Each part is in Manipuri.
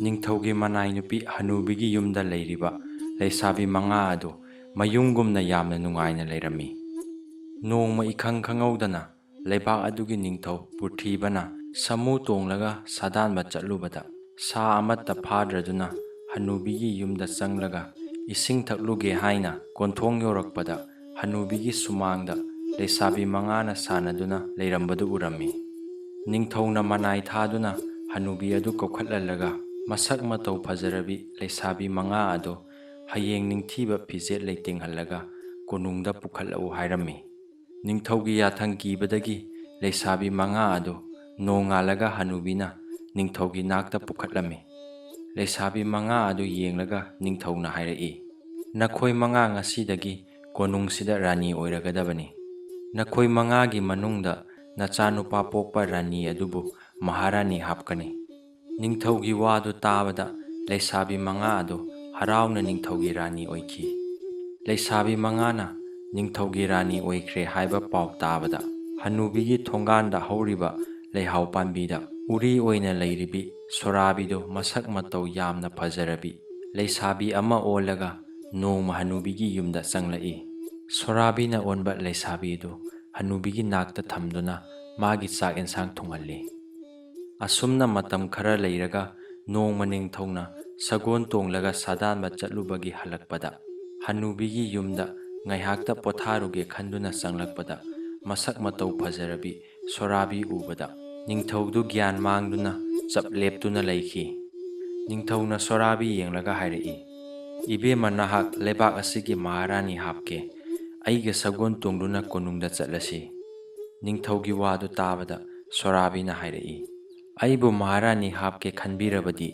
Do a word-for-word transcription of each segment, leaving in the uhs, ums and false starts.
ꯅꯤꯡꯊꯧꯒꯤ ꯃꯅꯥꯏ ꯅꯨꯄꯤ ꯍꯅꯨꯕꯤꯒꯤ ꯌꯨꯝꯗ ꯂꯩꯔꯤꯕ ꯂꯩꯁꯥꯕꯤ ꯃꯉꯥ ꯑꯗꯨ ꯃꯌꯨꯝꯒꯨꯝꯅ ꯌꯥꯝꯅ ꯅꯨꯡꯉꯥꯏꯅ ꯂꯩꯔꯝꯃꯤ꯫ ꯅꯣꯡꯃ ꯏꯈꯪ ꯈꯪꯍꯧꯗꯅ ꯂꯩꯕꯥꯛ ꯑꯗꯨꯒꯤ ꯅꯤꯡꯊꯧ ꯄꯨꯔꯊꯤꯕꯅ ꯁꯥꯃꯨ ꯇꯣꯡꯂꯒ ꯁꯥꯗꯥꯟꯕ ꯆꯠꯂꯨꯕꯗ, ꯁꯥ ꯑꯃꯠꯇ ꯐꯥꯗ꯭ꯔꯗꯨꯅ ꯍꯅꯨꯕꯤꯒꯤ ꯌꯨꯝꯗ ꯆꯪꯂꯒ ꯏꯁꯤꯡ ꯊꯛꯂꯨꯒꯦ ꯍꯥꯏꯅ ꯀꯣꯟꯊꯣꯡ ꯌꯧꯔꯛꯄꯗ, ꯍꯅꯨꯕꯤꯒꯤ ꯁꯨꯃꯥꯡꯗ ꯂꯩꯁꯥꯕꯤ ꯃꯉꯥꯅ ꯁꯥꯟꯅꯗꯨꯅ ꯂꯩꯔꯝꯕꯗꯨ ꯎꯔꯝꯃꯤ꯫ ꯅꯤꯡꯊꯧꯅ ꯃꯅꯥꯏ ꯊꯥꯗꯨꯅ ꯍꯅꯨꯕꯤ ꯑꯗꯨ ꯀꯧꯈꯠꯍꯜꯂꯒ, ꯃꯁꯛ ꯃꯇꯧ ꯐꯖꯔꯕꯤ ꯂꯩꯁꯥꯕꯤ ꯃꯉꯥ ꯑꯗꯨ ꯍꯌꯦꯡ ꯅꯤꯡꯊꯤꯕ ꯐꯤꯖꯦꯠ ꯂꯩꯇꯦꯡꯍꯜꯂꯒ ꯀꯣꯅꯨꯡꯗ ꯄꯨꯈꯠꯂꯛꯎ ꯍꯥꯏꯔꯝꯃꯤ꯫ ꯅꯤꯡꯊꯧꯒꯤ ꯌꯥꯊꯪ ꯀꯤꯕꯗꯒꯤ ꯂꯩꯁꯥꯕꯤ ꯃꯉꯥ ꯑꯗꯨ ꯅꯣꯡꯉꯥꯜꯂꯒ ꯍꯅꯨꯕꯤꯅ ꯅꯤꯡꯊꯧꯒꯤ ꯅꯥꯛꯇ ꯄꯨꯈꯠꯂꯝꯃꯤ꯫ ꯂꯩꯁꯥꯕꯤ ꯃꯉꯥ ꯑꯗꯨ ꯌꯦꯡꯂꯒ ꯅꯤꯡꯊꯧꯅ ꯍꯥꯏꯔꯛꯏ, "ꯅꯈꯣꯏ ꯃꯉꯥ ꯉꯁꯤꯗꯒꯤ ꯀꯣꯅꯨꯡꯁꯤꯗ ꯔꯥꯅꯤ ꯑꯣꯏꯔꯒꯗꯕꯅꯤ꯫ ꯅꯈꯣꯏ ꯃꯉꯥꯒꯤ ꯃꯅꯨꯡꯗ ꯅꯆꯥꯅꯨꯄꯥ ꯄꯣꯛꯄ ꯔꯥꯅꯤ ꯑꯗꯨꯕꯨ ꯃꯍꯥꯔꯥꯅꯤ ꯍꯥꯞꯀꯅꯤ꯫" ꯅꯤꯡꯊꯧꯒꯤ ꯋꯥꯗꯨ ꯇꯥꯕꯗ ꯂꯩꯁꯥꯕꯤ ꯃꯉꯥ ꯑꯗꯨ ꯍꯔꯥꯎꯅ ꯅꯤꯡꯊꯧꯒꯤ ꯔꯥꯅꯤ ꯑꯣꯏꯈꯤ꯫ ꯂꯩꯁꯥꯕꯤ ꯃꯉꯥꯅ ꯅꯤꯡꯊꯧꯒꯤ ꯔꯥꯅꯤ ꯑꯣꯏꯈ꯭ꯔꯦ ꯍꯥꯏꯕ ꯄꯥꯎ ꯇꯥꯕꯗ, ꯍꯅꯨꯕꯤꯒꯤ ꯊꯣꯡꯒꯥꯟꯗ ꯍꯧꯔꯤꯕ ꯂꯩꯍꯥꯎ ꯄꯥꯝꯕꯤꯗ ꯎꯔꯤ ꯑꯣꯏꯅ ꯂꯩꯔꯤꯕꯤ ꯁꯣꯔꯥꯕꯤꯗꯨ ꯃꯁꯛ ꯃꯇꯧ ꯌꯥꯝꯅ ꯐꯖꯔꯕꯤ ꯂꯩꯁꯥꯕꯤ ꯑꯃ ꯑꯣꯜꯂꯒ ꯅꯣꯡꯃ ꯍꯅꯨꯕꯤꯒꯤ ꯌꯨꯝꯗ ꯆꯪꯂꯛꯏ꯫ ꯁꯣꯔꯥꯕꯤꯅ ꯑꯣꯟꯕ ꯂꯩꯁꯥꯕꯤꯗꯨ ꯍꯅꯨꯕꯤꯒꯤ ꯅꯥꯛꯇ ꯊꯝꯗꯨꯅ ꯃꯥꯒꯤ ꯆꯥꯛ ꯑꯦꯟꯁꯥꯡ ꯊꯣꯡꯍꯜꯂꯤ꯫ ꯑꯁꯨꯝꯅ ꯃꯇꯝ ꯈꯔ ꯂꯩꯔꯒ ꯅꯣꯡꯃ ꯅꯤꯡꯊꯧꯅ ꯁꯒꯣꯜ ꯇꯣꯡꯂꯒ ꯁꯥꯗꯥꯟꯕ ꯆꯠꯂꯨꯕꯒꯤ ꯍꯜꯂꯛꯄꯗ, ꯍꯅꯨꯕꯤꯒꯤ ꯌꯨꯝꯗ ꯉꯥꯏꯍꯥꯛꯇ ꯄꯣꯊꯥꯔꯨꯒꯦ ꯈꯟꯗꯨꯅ ꯆꯪꯂꯛꯄꯗ, ꯃꯁꯛ ꯃꯇꯧ ꯐꯖꯔꯕꯤ ꯁꯣꯔꯥꯕꯤ ꯎꯕꯗ, ꯅꯤꯡꯊꯧꯗꯨ ꯒ꯭ꯌꯥꯟ ꯃꯥꯡꯗꯨꯅ ꯆꯞ ꯂꯦꯞꯇꯨꯅ ꯂꯩꯈꯤ꯫ ꯅꯤꯡꯊꯧꯅ ꯁꯣꯔꯥꯕꯤ ꯌꯦꯡꯂꯒ ꯍꯥꯏꯔꯛꯏ, "ꯏꯕꯦꯝꯃ, ꯅꯍꯥꯛ ꯂꯩꯕꯥꯛ ꯑꯁꯤꯒꯤ ꯃꯍꯥꯔꯥꯅꯤ ꯍꯥꯞꯀꯦ꯫ ꯑꯩꯒ ꯁꯒꯣꯜ ꯇꯣꯡꯗꯨꯅ ꯀꯣꯅꯨꯡꯗ ꯆꯠꯂꯁꯤ꯫" ꯅꯤꯡꯊꯧꯒꯤ ꯋꯥꯗꯨ ꯇꯥꯕꯗ ꯁꯣꯔꯥꯕꯤꯅ ꯍꯥꯏꯔꯛꯏ, "ꯑꯩꯕꯨ ꯃꯍꯥꯔꯥꯅꯤ ꯍꯥꯞꯀꯦ ꯈꯟꯕꯤꯔꯕꯗꯤ,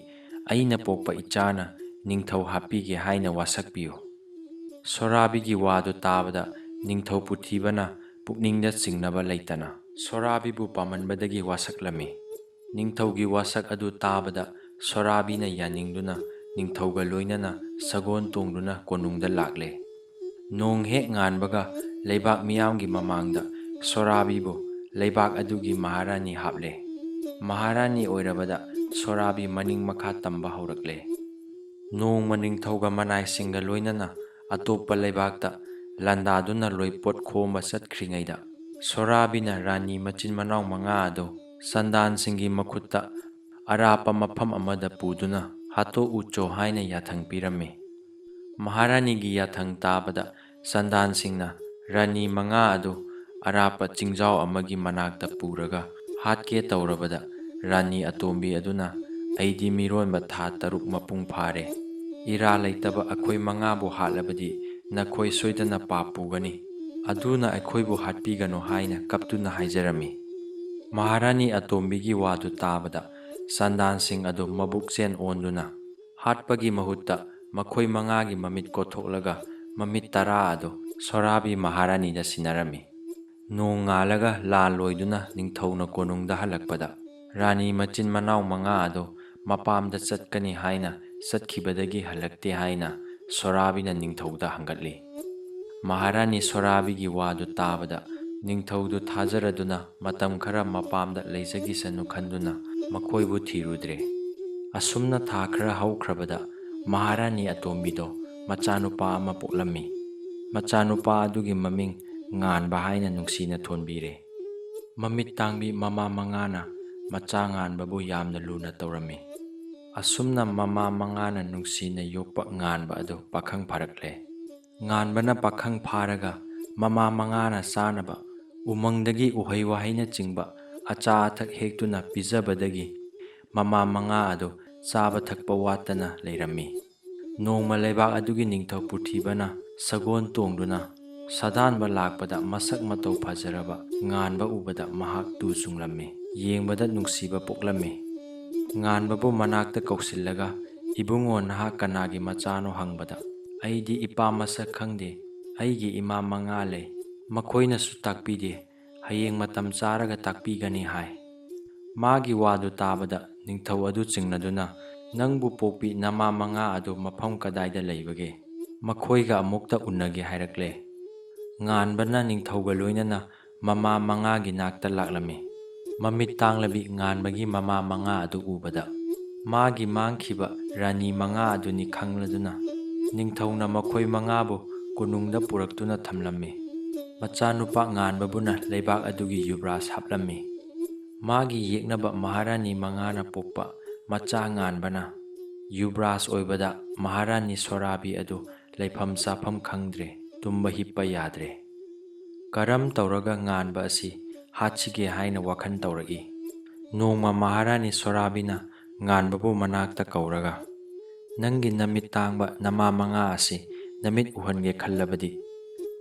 ꯑꯩꯅ ꯄꯣꯛꯄ ꯏꯆꯥꯅ ꯅꯤꯡꯊꯧ ꯍꯥꯞꯄꯤꯒꯦ ꯍꯥꯏꯅ ꯋꯥꯁꯛꯄꯤꯌꯨ꯫" ꯁꯣꯔꯥꯕꯤꯒꯤ ꯋꯥꯗꯨ ꯇꯥꯕꯗ ꯅꯤꯡꯊꯧ ꯄꯨꯊꯤꯕꯅ ꯄꯨꯛꯅꯤꯡꯗ ꯆꯤꯡꯅꯕ ꯂꯩꯇꯅ ꯁꯣꯔꯥꯕꯤꯕꯨ ꯄꯥꯝꯃꯟꯕꯗꯒꯤ ꯋꯥꯁꯛꯂꯝꯃꯤ꯫ ꯅꯤꯡꯊꯧꯒꯤ ꯋꯥꯁꯛ ꯑꯗꯨ ꯇꯥꯕꯗ ꯁꯣꯔꯥꯕꯤꯅ ꯌꯥꯅꯤꯡꯗꯨꯅ ꯅꯤꯡꯊꯧꯒ ꯂꯣꯏꯅꯅ ꯁꯒꯣꯜ ꯇꯣꯡꯗꯨꯅ ꯀꯣꯅꯨꯡꯗ ꯂꯥꯛꯂꯦ꯫ ꯅꯣꯡ ꯍꯦꯛ ꯉꯥꯟꯕꯒ ꯂꯩꯕꯥꯛ ꯃꯤꯌꯥꯝꯒꯤ ꯃꯃꯥꯡꯗ ꯁꯣꯔꯥꯕꯤꯕꯨ ꯂꯩꯕꯥꯛ ꯑꯗꯨꯒꯤ ꯃꯍꯥꯔꯥꯅꯤ ꯍꯥꯞꯂꯦ꯫ ꯃꯍꯥꯔꯥꯅꯤ ꯑꯣꯏꯔꯕꯗ ꯁꯣꯔꯥꯕꯤ ꯃꯅꯤꯡ ꯃꯈꯥ ꯇꯝꯕ ꯍꯧꯔꯛꯂꯦ꯫ ꯅꯣꯡꯃ ꯅꯤꯡꯊꯧꯒ ꯃꯅꯥꯏꯁꯤꯡꯒ ꯂꯣꯏꯅꯅ ꯑꯇꯣꯞꯄ ꯂꯩꯕꯥꯛꯇ ꯂꯥꯟꯗꯥꯗꯨꯅ ꯂꯣꯏꯄꯣꯠ ꯈꯣꯝꯕ ꯆꯠꯈ꯭ꯔꯤꯉꯩꯗ, ꯁꯣꯔꯥꯕꯤꯅ ꯔꯥꯅꯤ ꯃꯆꯤꯟ ꯃꯅꯥꯎ ꯃꯉꯥ ꯑꯗꯨ ꯁꯟꯗꯥꯟꯁꯤꯡꯒꯤ ꯃꯈꯨꯠꯇ ꯑꯔꯥꯞꯄ ꯃꯐꯝ ꯑꯃꯗ ꯄꯨꯗꯨꯅ ꯍꯥꯠꯇꯣꯛꯎꯆꯣ ꯍꯥꯏꯅ ꯌꯥꯊꯪ ꯄꯤꯔꯝꯃꯤ꯫ ꯃꯍꯥꯔꯥꯅꯤꯒꯤ ꯌꯥꯊꯪ ꯇꯥꯕꯗ ꯁꯟꯗꯥꯟꯁꯤꯡꯅ ꯔꯥꯅꯤ ꯃꯉꯥ ꯑꯗꯨ ꯑꯔꯥꯞꯄ ꯆꯤꯡꯖꯥꯎ ꯑꯃꯒꯤ ꯃꯅꯥꯛꯇ ꯄꯨꯔꯒ ꯍꯥꯠꯀꯦ ꯇꯧꯔꯕꯗ, ꯔꯥꯅꯤ ꯑꯇꯣꯝꯕꯤ ꯑꯗꯨꯅ, "ꯑꯩꯗꯤ ꯃꯤꯔꯣꯟꯕ ꯊꯥ ꯇꯔꯨꯛ ꯃꯄꯨꯡ ꯐꯥꯔꯦ꯫ ꯏꯔꯥ ꯂꯩꯇꯕ ꯑꯩꯈꯣꯏ ꯃꯉꯥꯕꯨ ꯍꯥꯠꯂꯕꯗꯤ ꯅꯈꯣꯏ ꯁꯣꯏꯗꯅ ꯄꯥꯞ ꯄꯨꯒꯅꯤ꯫ ꯑꯗꯨꯅ ꯑꯩꯈꯣꯏꯕꯨ ꯍꯥꯠꯄꯤꯒꯅꯨ" ꯍꯥꯏꯅ ꯀꯞꯇꯨꯅ ꯍꯥꯏꯖꯔꯝꯃꯤ꯫ ꯃꯍꯥꯔꯥꯅꯤ ꯑꯇꯣꯝꯕꯤꯒꯤ ꯋꯥꯗꯨ ꯇꯥꯕꯗ ꯁꯟꯗꯥꯟꯁꯤꯡ ꯑꯗꯨ ꯃꯕꯨꯛ ꯆꯦꯟ ꯑꯣꯟꯗꯨꯅ ꯍꯥꯠꯄꯒꯤ ꯃꯍꯨꯠꯇ ꯃꯈꯣꯏ ꯃꯉꯥꯒꯤ ꯃꯃꯤꯠ ꯀꯣꯠꯊꯣꯛꯂꯒ ꯃꯃꯤꯠ ꯇꯔꯥ ꯑꯗꯨ ꯁꯣꯔꯥꯕꯤ ꯃꯍꯥꯔꯥꯅꯤꯗ ꯁꯤꯟꯅꯔꯝꯃꯤ꯫ ꯅꯣꯡ ꯉꯥꯜꯂꯒ ꯂꯥꯜ ꯂꯣꯏꯗꯨꯅ ꯅꯤꯡꯊꯧꯅ ꯀꯣꯅꯨꯡꯗ ꯍꯜꯂꯛꯄꯗ, ꯔꯥꯅꯤ ꯃꯆꯤꯟ ꯃꯅꯥꯎ ꯃꯉꯥ ꯑꯗꯨ ꯃꯄꯥꯝꯗ ꯆꯠꯀꯅꯤ ꯍꯥꯏꯅ ꯆꯠꯈꯤꯕꯗꯒꯤ ꯍꯜꯂꯛꯇꯦ ꯍꯥꯏꯅ ꯁꯣꯔꯥꯕꯤꯅ ꯅꯤꯡꯊꯧꯗ ꯍꯪꯒꯠꯂꯤ꯫ ꯃꯍꯥꯔꯥꯅꯤ ꯁꯣꯔꯥꯕꯤꯒꯤ ꯋꯥꯗꯨ ꯇꯥꯕꯗ ꯅꯤꯡꯊꯧꯗꯨ ꯊꯥꯖꯔꯗꯨꯅ ꯃꯇꯝ ꯈꯔ ꯃꯄꯥꯝꯗ ꯂꯩꯖꯈꯤꯁꯅꯨ ꯈꯟꯗꯨꯅ ꯃꯈꯣꯏꯕꯨ ꯊꯤꯔꯨꯗ꯭ꯔꯦ꯫ ꯑꯁꯨꯝꯅ ꯊꯥ ꯈꯔ ꯍꯧꯈ꯭ꯔꯕꯗ ꯃꯍꯥꯔꯥꯅꯤ ꯑꯇꯣꯝꯕꯤꯗꯣ ꯃꯆꯥꯅꯨꯄꯥ ꯑꯃ ꯄꯣꯛꯂꯝꯃꯤ꯫ ꯃꯆꯥꯅꯨꯄꯥ ꯑꯗꯨꯒꯤ ꯃꯃꯤꯡ ꯉꯥꯟꯕ ꯍꯥꯏꯅ ꯅꯨꯡꯁꯤꯅ ꯊꯣꯟꯕꯤꯔꯦ꯫ ꯃꯃꯤꯠ ꯇꯥꯡꯕꯤ ꯃꯃꯥ ꯃꯉꯥꯅ ꯃꯆꯥ ꯉꯥꯟꯕꯕꯨ ꯌꯥꯝꯅ ꯂꯨꯅ ꯇꯧꯔꯝꯃꯤ꯫ ꯑꯁꯨꯝꯅ ꯃꯃꯥ ꯃꯉꯥꯅ ꯅꯨꯡꯁꯤꯅ ꯌꯣꯛꯄ ꯉꯥꯟꯕ ꯑꯗꯨ ꯄꯥꯈꯪ ꯐꯥꯔꯛꯂꯦ꯫ ꯉꯥꯟꯕꯅ ꯄꯥꯈꯪ ꯐꯥꯔꯒ ꯃꯃꯥ ꯃꯉꯥꯅ ꯆꯥꯅꯕ ꯎꯃꯪꯗꯒꯤ ꯎꯍꯩ ꯋꯥꯍꯩꯅꯆꯤꯡꯕ ꯑꯆꯥ ꯑꯊꯛ ꯍꯦꯛꯇꯨꯅ ꯄꯤꯖꯕꯗꯒꯤ ꯃꯃꯥ ꯃꯉꯥ ꯑꯗꯨ ꯆꯥꯕ ꯊꯛꯄ ꯋꯥꯠꯇꯅ ꯂꯩꯔꯝꯃꯤ꯫ ꯅꯣꯡꯃ ꯂꯩꯕꯥꯛ ꯑꯗꯨꯒꯤ ꯅꯤꯡꯊꯧ ꯄꯨꯔꯊꯤꯕꯅ ꯁꯒꯣꯜ ꯇꯣꯡꯗꯨꯅ ꯁꯥꯗꯥꯟꯕ ꯂꯥꯛꯄꯗ ꯃꯁꯛ ꯃꯇꯧ ꯐꯖꯔꯕ ꯉꯥꯟꯕ ꯎꯕꯗ ꯃꯍꯥꯛ ꯇꯨ ꯆꯨꯡꯂꯝꯃꯤ꯫ ꯌꯦꯡꯕꯗ ꯅꯨꯡꯁꯤꯕ ꯄꯣꯛꯂꯝꯃꯤ꯫ ꯉꯥꯟꯕꯕꯨ ꯃꯅꯥꯛꯇ ꯀꯧꯁꯤꯜꯂꯒ, "ꯏꯕꯨꯡꯉꯣ, ꯅꯍꯥꯛ ꯀꯅꯥꯒꯤ ꯃꯆꯥꯅꯣ?" ꯍꯪꯕꯗ, "ꯑꯩꯗꯤ ꯏꯄꯥ ꯃꯁꯛ ꯈꯪꯗꯦ꯫ ꯑꯩꯒꯤ ꯏꯃꯥ ꯃꯉꯥ ꯂꯩ꯫ ꯃꯈꯣꯏꯅꯁꯨ ꯇꯥꯛꯄꯤꯗꯦ꯫ ꯍꯌꯦꯡ ꯃꯇꯝ ꯆꯥꯔꯒ ꯇꯥꯛꯄꯤꯒꯅꯤ" ꯍꯥꯏ꯫ ꯃꯥꯒꯤ ꯋꯥꯗꯨ ꯇꯥꯕꯗ ꯅꯤꯡꯊꯧ ꯑꯗꯨ ꯆꯤꯡꯅꯗꯨꯅ, "ꯅꯪꯕꯨ ꯄꯣꯛꯄꯤ ꯅꯃꯥ ꯃꯉꯥ ꯑꯗꯨ ꯃꯐꯝ ꯀꯗꯥꯏꯗ ꯂꯩꯕꯒꯦ? ꯃꯈꯣꯏꯒ ꯑꯃꯨꯛꯇ ꯎꯅꯒꯦ" ꯍꯥꯏꯔꯛꯂꯦ꯫ ꯉꯥꯟꯕꯅ ꯅꯤꯡꯊꯧꯒ ꯂꯣꯏꯅꯅ ꯃꯃꯥ ꯃꯉꯥꯒꯤ ꯅꯥꯛꯇ ꯂꯥꯛꯂꯝꯃꯤ꯫ ꯃꯃꯤꯠ ꯇꯥꯡꯂꯕꯤ ꯉꯥꯟꯕꯒꯤ ꯃꯃꯥ ꯃꯉꯥ ꯑꯗꯨ ꯎꯕꯗ, ꯃꯥꯒꯤ ꯃꯥꯡꯈꯤꯕ ꯔꯥꯅꯤ ꯃꯉꯥ ꯑꯗꯨꯅꯤ ꯈꯪꯂꯗꯨꯅ, ꯅꯤꯡꯊꯧꯅ ꯃꯈꯣꯏ ꯃꯉꯥꯕꯨ ꯀꯣꯅꯨꯡꯗ ꯄꯨꯔꯛꯇꯨꯅ ꯊꯝꯂꯝꯃꯤ꯫ ꯃꯆꯥꯅꯨꯄꯥ ꯉꯥꯟꯕꯕꯨꯅ ꯂꯩꯕꯥꯛ ꯑꯗꯨꯒꯤ ꯌꯨꯕ꯭ꯔꯥꯖ ꯍꯥꯞꯂꯝꯃꯤ꯫ ꯃꯥꯒꯤ ꯌꯦꯛꯅꯕ ꯃꯍꯥꯔꯥꯅꯤ ꯃꯉꯥꯅ ꯄꯣꯛꯄ ꯃꯆꯥ ꯉꯥꯟꯕꯅ ꯌꯨꯕ꯭ꯔꯥꯖ ꯑꯣꯏꯕꯗ, ꯃꯍꯥꯔꯥꯅꯤ ꯁꯣꯔꯥꯕꯤ ꯑꯗꯨ ꯂꯩꯐꯝ ꯆꯥꯐꯝ ꯈꯪꯗ꯭ꯔꯦ, ꯇꯨꯝꯕ ꯍꯤꯞꯄ ꯌꯥꯗ꯭ꯔꯦ꯫ ꯀꯔꯝ ꯇꯧꯔꯒ ꯉꯥꯟꯕ ꯑꯁꯤ ꯍꯥꯠꯁꯤꯒꯦ ꯍꯥꯏꯅ ꯋꯥꯈꯜ ꯇꯧꯔꯛꯏ꯫ ꯅꯣꯡꯃ ꯃꯍꯥꯔꯥꯅꯤ ꯁꯣꯔꯥꯕꯤꯅ ꯉꯥꯟꯕꯕꯨ ꯃꯅꯥꯛꯇ ꯀꯧꯔꯒ, "ꯅꯪꯒꯤ ꯅꯃꯤꯠ ꯇꯥꯡꯕ ꯅꯃꯥ ꯃꯉꯥ ꯑꯁꯤ ꯅꯃꯤꯠ ꯎꯍꯟꯒꯦ ꯈꯜꯂꯕꯗꯤ,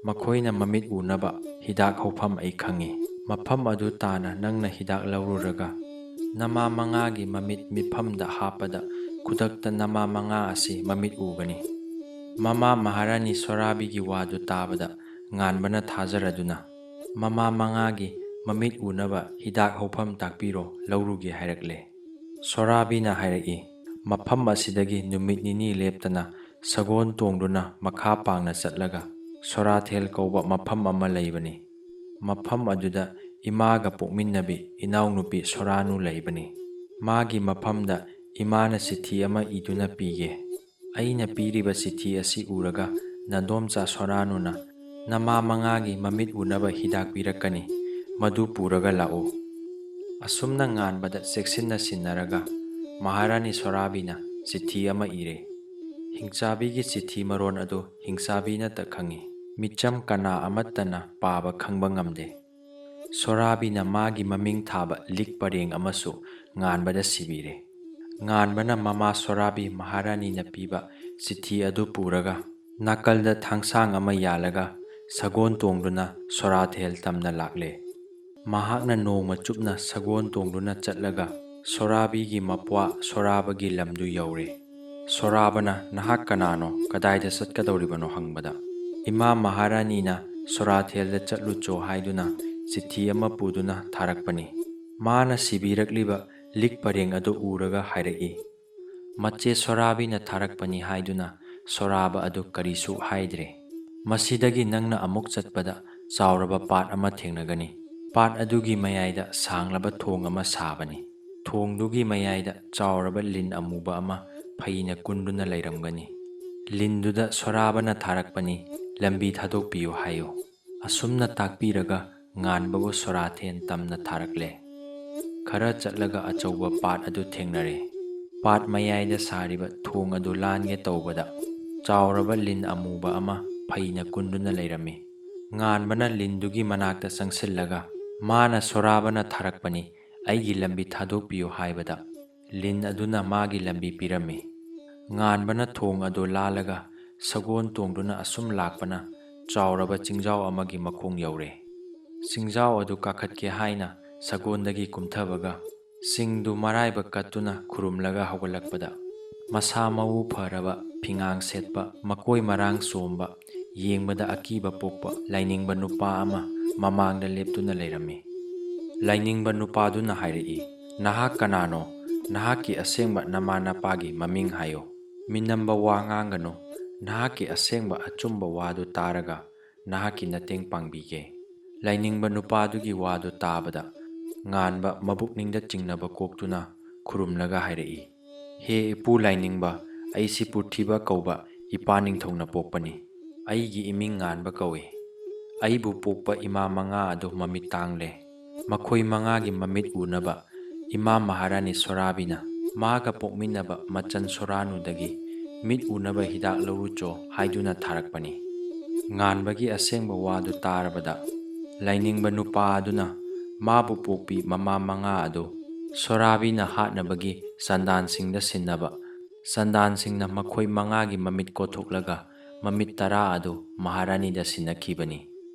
ꯃꯈꯣꯏꯅ ꯃꯃꯤꯠ ꯎꯅꯕ ꯍꯤꯗꯥꯛ ꯍꯧꯐꯝ ꯑꯩ ꯈꯪꯏ꯫ ꯃꯐꯝ ꯑꯗꯨ ꯇꯥꯅ ꯅꯪꯅ ꯍꯤꯗꯥꯛ ꯂꯧꯔꯨꯔꯒ ꯅꯃꯥ ꯃꯉꯥꯒꯤ ꯃꯃꯤꯠ ꯃꯤꯐꯝꯗ ꯍꯥꯞꯄꯗ, ꯈꯨꯗꯛꯇ ꯅꯃꯥ ꯃꯉꯥ ꯑꯁꯤ ꯃꯃꯤꯠ ꯎꯒꯅꯤ꯫" ꯃꯃꯥ ꯃꯍꯥꯔꯥꯅꯤ ꯁꯣꯔꯥꯕꯤꯒꯤ ꯋꯥꯗꯨ ꯇꯥꯕꯗ, ꯉꯥꯟꯕꯅ ꯊꯥꯖꯔꯗꯨꯅ, "ꯃꯃꯥ ꯃꯉꯥꯒꯤ ꯃꯃꯤꯠ ꯎꯅꯕ ꯍꯤꯗꯥꯛ ꯍꯧꯐꯝ ꯇꯥꯛꯄꯤꯔꯣ, ꯂꯧꯔꯨꯒꯦ" ꯍꯥꯏꯔꯛꯂꯦ꯫ ꯁꯣꯔꯥꯕꯤꯅ ꯍꯥꯏꯔꯛꯏ, "ꯃꯐꯝ ꯑꯁꯤꯗꯒꯤ ꯅꯨꯃꯤꯠ ꯅꯤꯅꯤ ꯂꯦꯞꯇꯅ ꯁꯒꯣꯜ ꯇꯣꯡꯗꯨꯅ ꯃꯈꯥ ꯄꯥꯡꯅ ꯆꯠꯂꯒ ꯁꯣꯔꯥꯊꯦꯜ ꯀꯧꯕ ꯃꯐꯝ ꯑꯃ ꯂꯩꯕꯅꯤ꯫ ꯃꯐꯝ ꯑꯗꯨꯗ ꯏꯃꯥꯒ ꯄꯣꯛꯃꯤꯟꯅꯕꯤ ꯏꯅꯥꯎꯅꯨꯄꯤ ꯁꯣꯔꯥꯅꯨ ꯂꯩꯕꯅꯤ꯫ ꯃꯥꯒꯤ ꯃꯐꯝꯗ ꯏꯃꯥꯅ ꯆꯤꯊꯤ ꯑꯃ ꯏꯗꯨꯅ ꯄꯤꯒꯦ꯫ ꯑꯩꯅ ꯄꯤꯔꯤꯕ ꯆꯤꯊꯤ ꯑꯁꯤ ꯎꯔꯒ ꯅꯗꯣꯝꯆꯥ ꯁꯣꯔꯥꯅꯨꯅ ꯅꯃꯥ ꯃꯉꯥꯒꯤ ꯃꯃꯤꯠ ꯎꯅꯕ ꯍꯤꯗꯥꯛ ꯄꯤꯔꯛꯀꯅꯤ꯫ ꯃꯗꯨ ꯄꯨꯔꯒ ꯂꯥꯛꯎ꯫" ꯑꯁꯨꯝꯅ ꯉꯥꯟꯕꯗ ꯆꯦꯛꯁꯤꯟꯅ ꯁꯤꯟꯅꯔꯒ ꯃꯍꯥꯔꯥꯅꯤ ꯁꯣꯔꯥꯕꯤꯅ ꯆꯤꯊꯤ ꯑꯃ ꯏꯔꯦ꯫ ꯍꯤꯡꯆꯥꯕꯤꯒꯤ ꯆꯤꯊꯤ ꯃꯔꯣꯟ ꯑꯗꯨ ꯍꯤꯡꯆꯥꯕꯤꯅꯇ ꯈꯪꯏ꯫ ꯃꯤꯆꯝ ꯀꯅꯥ ꯑꯃꯠꯇꯅ ꯄꯥꯕ ꯈꯪꯕ ꯉꯝꯗꯦ꯫ ꯁꯣꯔꯥꯕꯤꯅ ꯃꯥꯒꯤ ꯃꯃꯤꯡ ꯊꯥꯕ ꯂꯤꯛ ꯄꯔꯦꯡ ꯑꯃꯁꯨ ꯉꯥꯟꯕꯗ ꯁꯤꯕꯤꯔꯦ꯫ ꯉꯥꯟꯕꯅ ꯃꯃꯥ ꯁꯣꯔꯥꯕꯤ ꯃꯍꯥꯔꯥꯅꯤꯅ ꯄꯤꯕ ꯆꯤꯊꯤ ꯑꯗꯨ ꯄꯨꯔꯒ ꯅꯥꯀꯜꯗ ꯊꯥꯡꯁꯥꯡ ꯑꯃ ꯌꯥꯜꯂꯒ ꯁꯒꯣꯜ ꯇꯣꯡꯗꯨꯅ ꯁꯣꯔꯥꯊꯦꯜ ꯇꯝꯅ ꯂꯥꯛꯂꯦ꯫ ꯃꯍꯥꯛꯅ ꯅꯣꯡꯃ ꯆꯨꯞꯅ ꯁꯒꯣꯜ ꯇꯣꯡꯗꯨꯅ ꯆꯠꯂꯒ ꯁꯣꯔꯥꯕꯤꯒꯤ ꯃꯄ꯭ꯋꯥ ꯁꯣꯔꯥꯕꯒꯤ ꯂꯝꯗꯨ ꯌꯧꯔꯦ꯫ ꯁꯣꯔꯥꯕꯅ, "ꯅꯍꯥꯛ ꯀꯅꯥꯅꯣ? ꯀꯗꯥꯏꯗ ꯆꯠꯀꯗꯧꯔꯤꯕꯅꯣ?" ꯍꯪꯕꯗ, ꯏꯃꯥ ꯃꯍꯥꯔꯥꯅꯤꯅ "ꯁꯣꯔꯥꯊꯦꯜꯗ ꯆꯠꯂꯨꯆꯣ" ꯍꯥꯏꯗꯨꯅ ꯆꯤꯊꯤ ꯑꯃ ꯄꯨꯗꯨꯅ ꯊꯥꯔꯛꯄꯅꯤ꯫ ꯃꯥꯅ ꯁꯤꯕꯤꯔꯛꯂꯤꯕ ꯂꯤꯛ ꯄꯔꯦꯡ ꯑꯗꯨ ꯎꯔꯒ ꯍꯥꯏꯔꯛꯏ, "ꯃꯆꯦ ꯁꯣꯔꯥꯕꯤꯅ ꯊꯥꯔꯛꯄꯅꯤ" ꯍꯥꯏꯗꯨꯅ ꯁꯣꯔꯥꯕ ꯑꯗꯨ ꯀꯔꯤꯁꯨ ꯍꯥꯏꯗ꯭ꯔꯦ꯫ "ꯃꯁꯤꯗꯒꯤ ꯅꯪꯅ ꯑꯃꯨꯛ ꯆꯠꯄꯗ ꯆꯥꯎꯔꯕ ꯄꯥꯠ ꯑꯃ ꯊꯦꯡꯅꯒꯅꯤ꯫ ꯄꯥꯠ ꯑꯗꯨꯒꯤ ꯃꯌꯥꯏꯗ ꯁꯥꯡꯂꯕ ꯊꯣꯡ ꯑꯃ ꯁꯥꯕꯅꯤ꯫ ꯊꯣꯡꯗꯨꯒꯤ ꯃꯌꯥꯏꯗ ꯆꯥꯎꯔꯕ ꯂꯤꯟ ꯑꯃꯨꯕ ꯑꯃ ꯐꯩꯅ ꯀꯨꯟꯗꯨꯅ ꯂꯩꯔꯝꯒꯅꯤ꯫ ꯂꯤꯟꯗꯨꯗ ꯁꯣꯔꯥꯕꯅ ꯊꯥꯔꯛꯄꯅꯤ, "ꯂꯝꯕꯤ ꯊꯥꯗꯣꯛꯄꯤꯌꯨ" ꯍꯥꯏꯌꯨ꯫ ꯑꯁꯨꯝꯅ ꯇꯥꯛꯄꯤꯔꯒ ꯉꯥꯟꯕꯕꯨ ꯁꯣꯔꯥꯊꯦꯟ ꯇꯝꯅ ꯊꯥꯔꯛꯂꯦ꯫ ꯈꯔ ꯆꯠꯂꯒ ꯑꯆꯧꯕ ꯄꯥꯠ ꯑꯗꯨ ꯊꯦꯡꯅꯔꯦ꯫ ꯄꯥꯠ ꯃꯌꯥꯏꯗ ꯁꯥꯔꯤꯕ ꯊꯣꯡ ꯑꯗꯨ ꯂꯥꯟꯒꯦ ꯇꯧꯕꯗ, ꯆꯥꯎꯔꯕ ꯂꯤꯟ ꯑꯃꯨꯕ ꯑꯃ ꯐꯩꯅ ꯀꯨꯟꯗꯨꯅ ꯂꯩꯔꯝꯃꯤ꯫ ꯉꯥꯟꯕꯅ ꯂꯤꯟꯗꯨꯒꯤ ꯃꯅꯥꯛꯇ ꯆꯪꯁꯤꯜꯂꯒ, "ꯃꯥꯅ ꯁꯣꯔꯥꯕꯅ ꯊꯥꯔꯛꯄꯅꯤ, ꯑꯩꯒꯤ ꯂꯝꯕꯤ ꯊꯥꯗꯣꯛꯄꯤꯌꯨ" ꯍꯥꯏꯕꯗ, ꯂꯤꯟ ꯑꯗꯨꯅ ꯃꯥꯒꯤ ꯂꯝꯕꯤ ꯄꯤꯔꯝꯃꯤ꯫ ꯉꯥꯟꯕꯅ ꯊꯣꯡ ꯑꯗꯨ ꯂꯥꯜꯂꯒ ꯁꯒꯣꯜ ꯇꯣꯡꯗꯨꯅ ꯑꯁꯨꯝ ꯂꯥꯛꯄꯅ ꯆꯥꯎꯔꯕ ꯆꯤꯡꯖꯥꯎ ꯑꯃꯒꯤ ꯃꯈꯣꯡ ꯌꯧꯔꯦ꯫ ꯆꯤꯡꯖꯥꯎ ꯑꯗꯨ ꯀꯥꯈꯠꯀꯦ ꯍꯥꯏꯅ ꯁꯒꯣꯜꯗꯒꯤ ꯀꯨꯝꯊꯕꯒ, ꯁꯤꯡꯗꯨ ꯃꯔꯥꯏꯕꯛ ꯀꯠꯇꯨꯅ ꯈꯨꯔꯨꯝꯂꯒ ꯍꯧꯒꯠꯂꯛꯄꯗ, ꯃꯁꯥ ꯃꯎ ꯐꯔꯕ, ꯐꯤꯉꯥꯡ ꯁꯦꯠꯄ, ꯃꯀꯣꯏ ꯃꯔꯥꯡ ꯆꯣꯝꯕ, ꯌꯦꯡꯕꯗ ꯑꯀꯤꯕ ꯄꯣꯛꯄ ꯂꯥꯏꯅꯤꯡꯕ ꯅꯨꯄꯥ ꯑꯃ ꯃꯃꯥꯡꯗ ꯂꯦꯞꯇꯨꯅ ꯂꯩꯔꯝꯃꯤ꯫ ꯂꯥꯏꯅꯤꯡꯕ ꯅꯨꯄꯥꯗꯨꯅ ꯍꯥꯏꯔꯛꯏ, "ꯅꯍꯥꯛ ꯀꯅꯥꯅꯣ? ꯅꯍꯥꯛꯀꯤ ꯑꯁꯦꯡꯕ ꯅꯃꯥ ꯅꯄꯥꯒꯤ ꯃꯃꯤꯡ ꯍꯥꯏꯌꯨ꯫ ꯃꯤꯅꯝꯕ ꯋꯥ ꯉꯥꯡꯒꯅꯨ꯫ ꯅꯍꯥꯛꯀꯤ ꯑꯁꯦꯡꯕ ꯑꯆꯨꯝꯕ ꯋꯥꯗꯨ ꯇꯥꯔꯒ ꯅꯍꯥꯛꯀꯤ ꯃꯇꯦꯡ ꯄꯥꯡꯕꯤꯒꯦ꯫" ꯂꯥꯏꯅꯤꯡꯕ ꯅꯨꯄꯥꯗꯨꯒꯤ ꯋꯥꯗꯨ ꯇꯥꯕꯗ, ꯉꯥꯟꯕ ꯃꯕꯨꯛꯅꯤꯡꯗ ꯆꯤꯡꯅꯕ ꯀꯣꯛꯇꯨꯅ ꯈꯨꯔꯨꯝꯂꯒ ꯍꯥꯏꯔꯛꯏ, "ꯍꯦ ꯏꯄꯨ ꯂꯥꯏꯅꯤꯡꯕ, ꯑꯩꯁꯤ ꯄꯨꯔꯊꯤꯕ ꯀꯧꯕ ꯏꯄꯥ ꯅꯤꯡꯊꯧꯅ ꯄꯣꯛꯄꯅꯤ꯫ ꯑꯩꯒꯤ ꯏꯃꯤꯡ ꯉꯥꯟꯕ ꯀꯧꯏ꯫ ꯑꯩꯕꯨ ꯄꯣꯛꯄ ꯏꯃꯥ ꯃꯉꯥ ꯑꯗꯨ ꯃꯃꯤꯠ ꯇꯥꯡꯂꯦ꯫ ꯃꯈꯣꯏ ꯃꯉꯥꯒꯤ ꯃꯃꯤꯠ ꯎꯅꯕ ꯏꯃꯥ ꯃꯍꯥꯔꯥꯅꯤ ꯁꯣꯔꯥꯕꯤꯅ ꯃꯥꯒ ꯄꯣꯛꯃꯤꯟꯅꯕ ꯃꯆꯟ ꯁꯣꯔꯥꯅꯨꯗꯒꯤ ꯃꯤꯠ ꯎꯅꯕ ꯍꯤꯗꯥꯛ ꯂꯧꯔꯨꯆꯣ ꯍꯥꯏꯗꯨꯅ ꯊꯥꯔꯛꯄꯅꯤ꯫" ꯉꯥꯟꯕꯒꯤ ꯑꯁꯦꯡꯕ ꯋꯥꯗꯨ ꯇꯥꯔꯕꯗ, ꯂꯥꯏꯅꯤꯡꯕ ꯅꯨꯄꯥ ꯑꯗꯨꯅ ꯃꯥꯕꯨ ꯄꯣꯛꯄꯤ ꯃꯃꯥ ꯃꯉꯥ ꯑꯗꯨ ꯁꯣꯔꯥꯕꯤꯅ ꯍꯥꯠꯅꯕꯒꯤ ꯆꯟꯗꯥꯟꯁꯤꯡꯗ ꯁꯤꯟꯅꯕ, ꯆꯟꯗꯥꯟꯁꯤꯡꯅ ꯃꯈꯣꯏ ꯃꯉꯥꯒꯤ ꯃꯃꯤꯠ ꯀꯣꯊꯣꯛꯂꯒ ꯃꯃꯤꯠ ꯇꯔꯥ ꯑꯗꯨ ꯃꯍꯥꯔꯥꯅꯤꯗ ꯁꯤꯟꯅꯈꯤꯕꯅꯤ꯫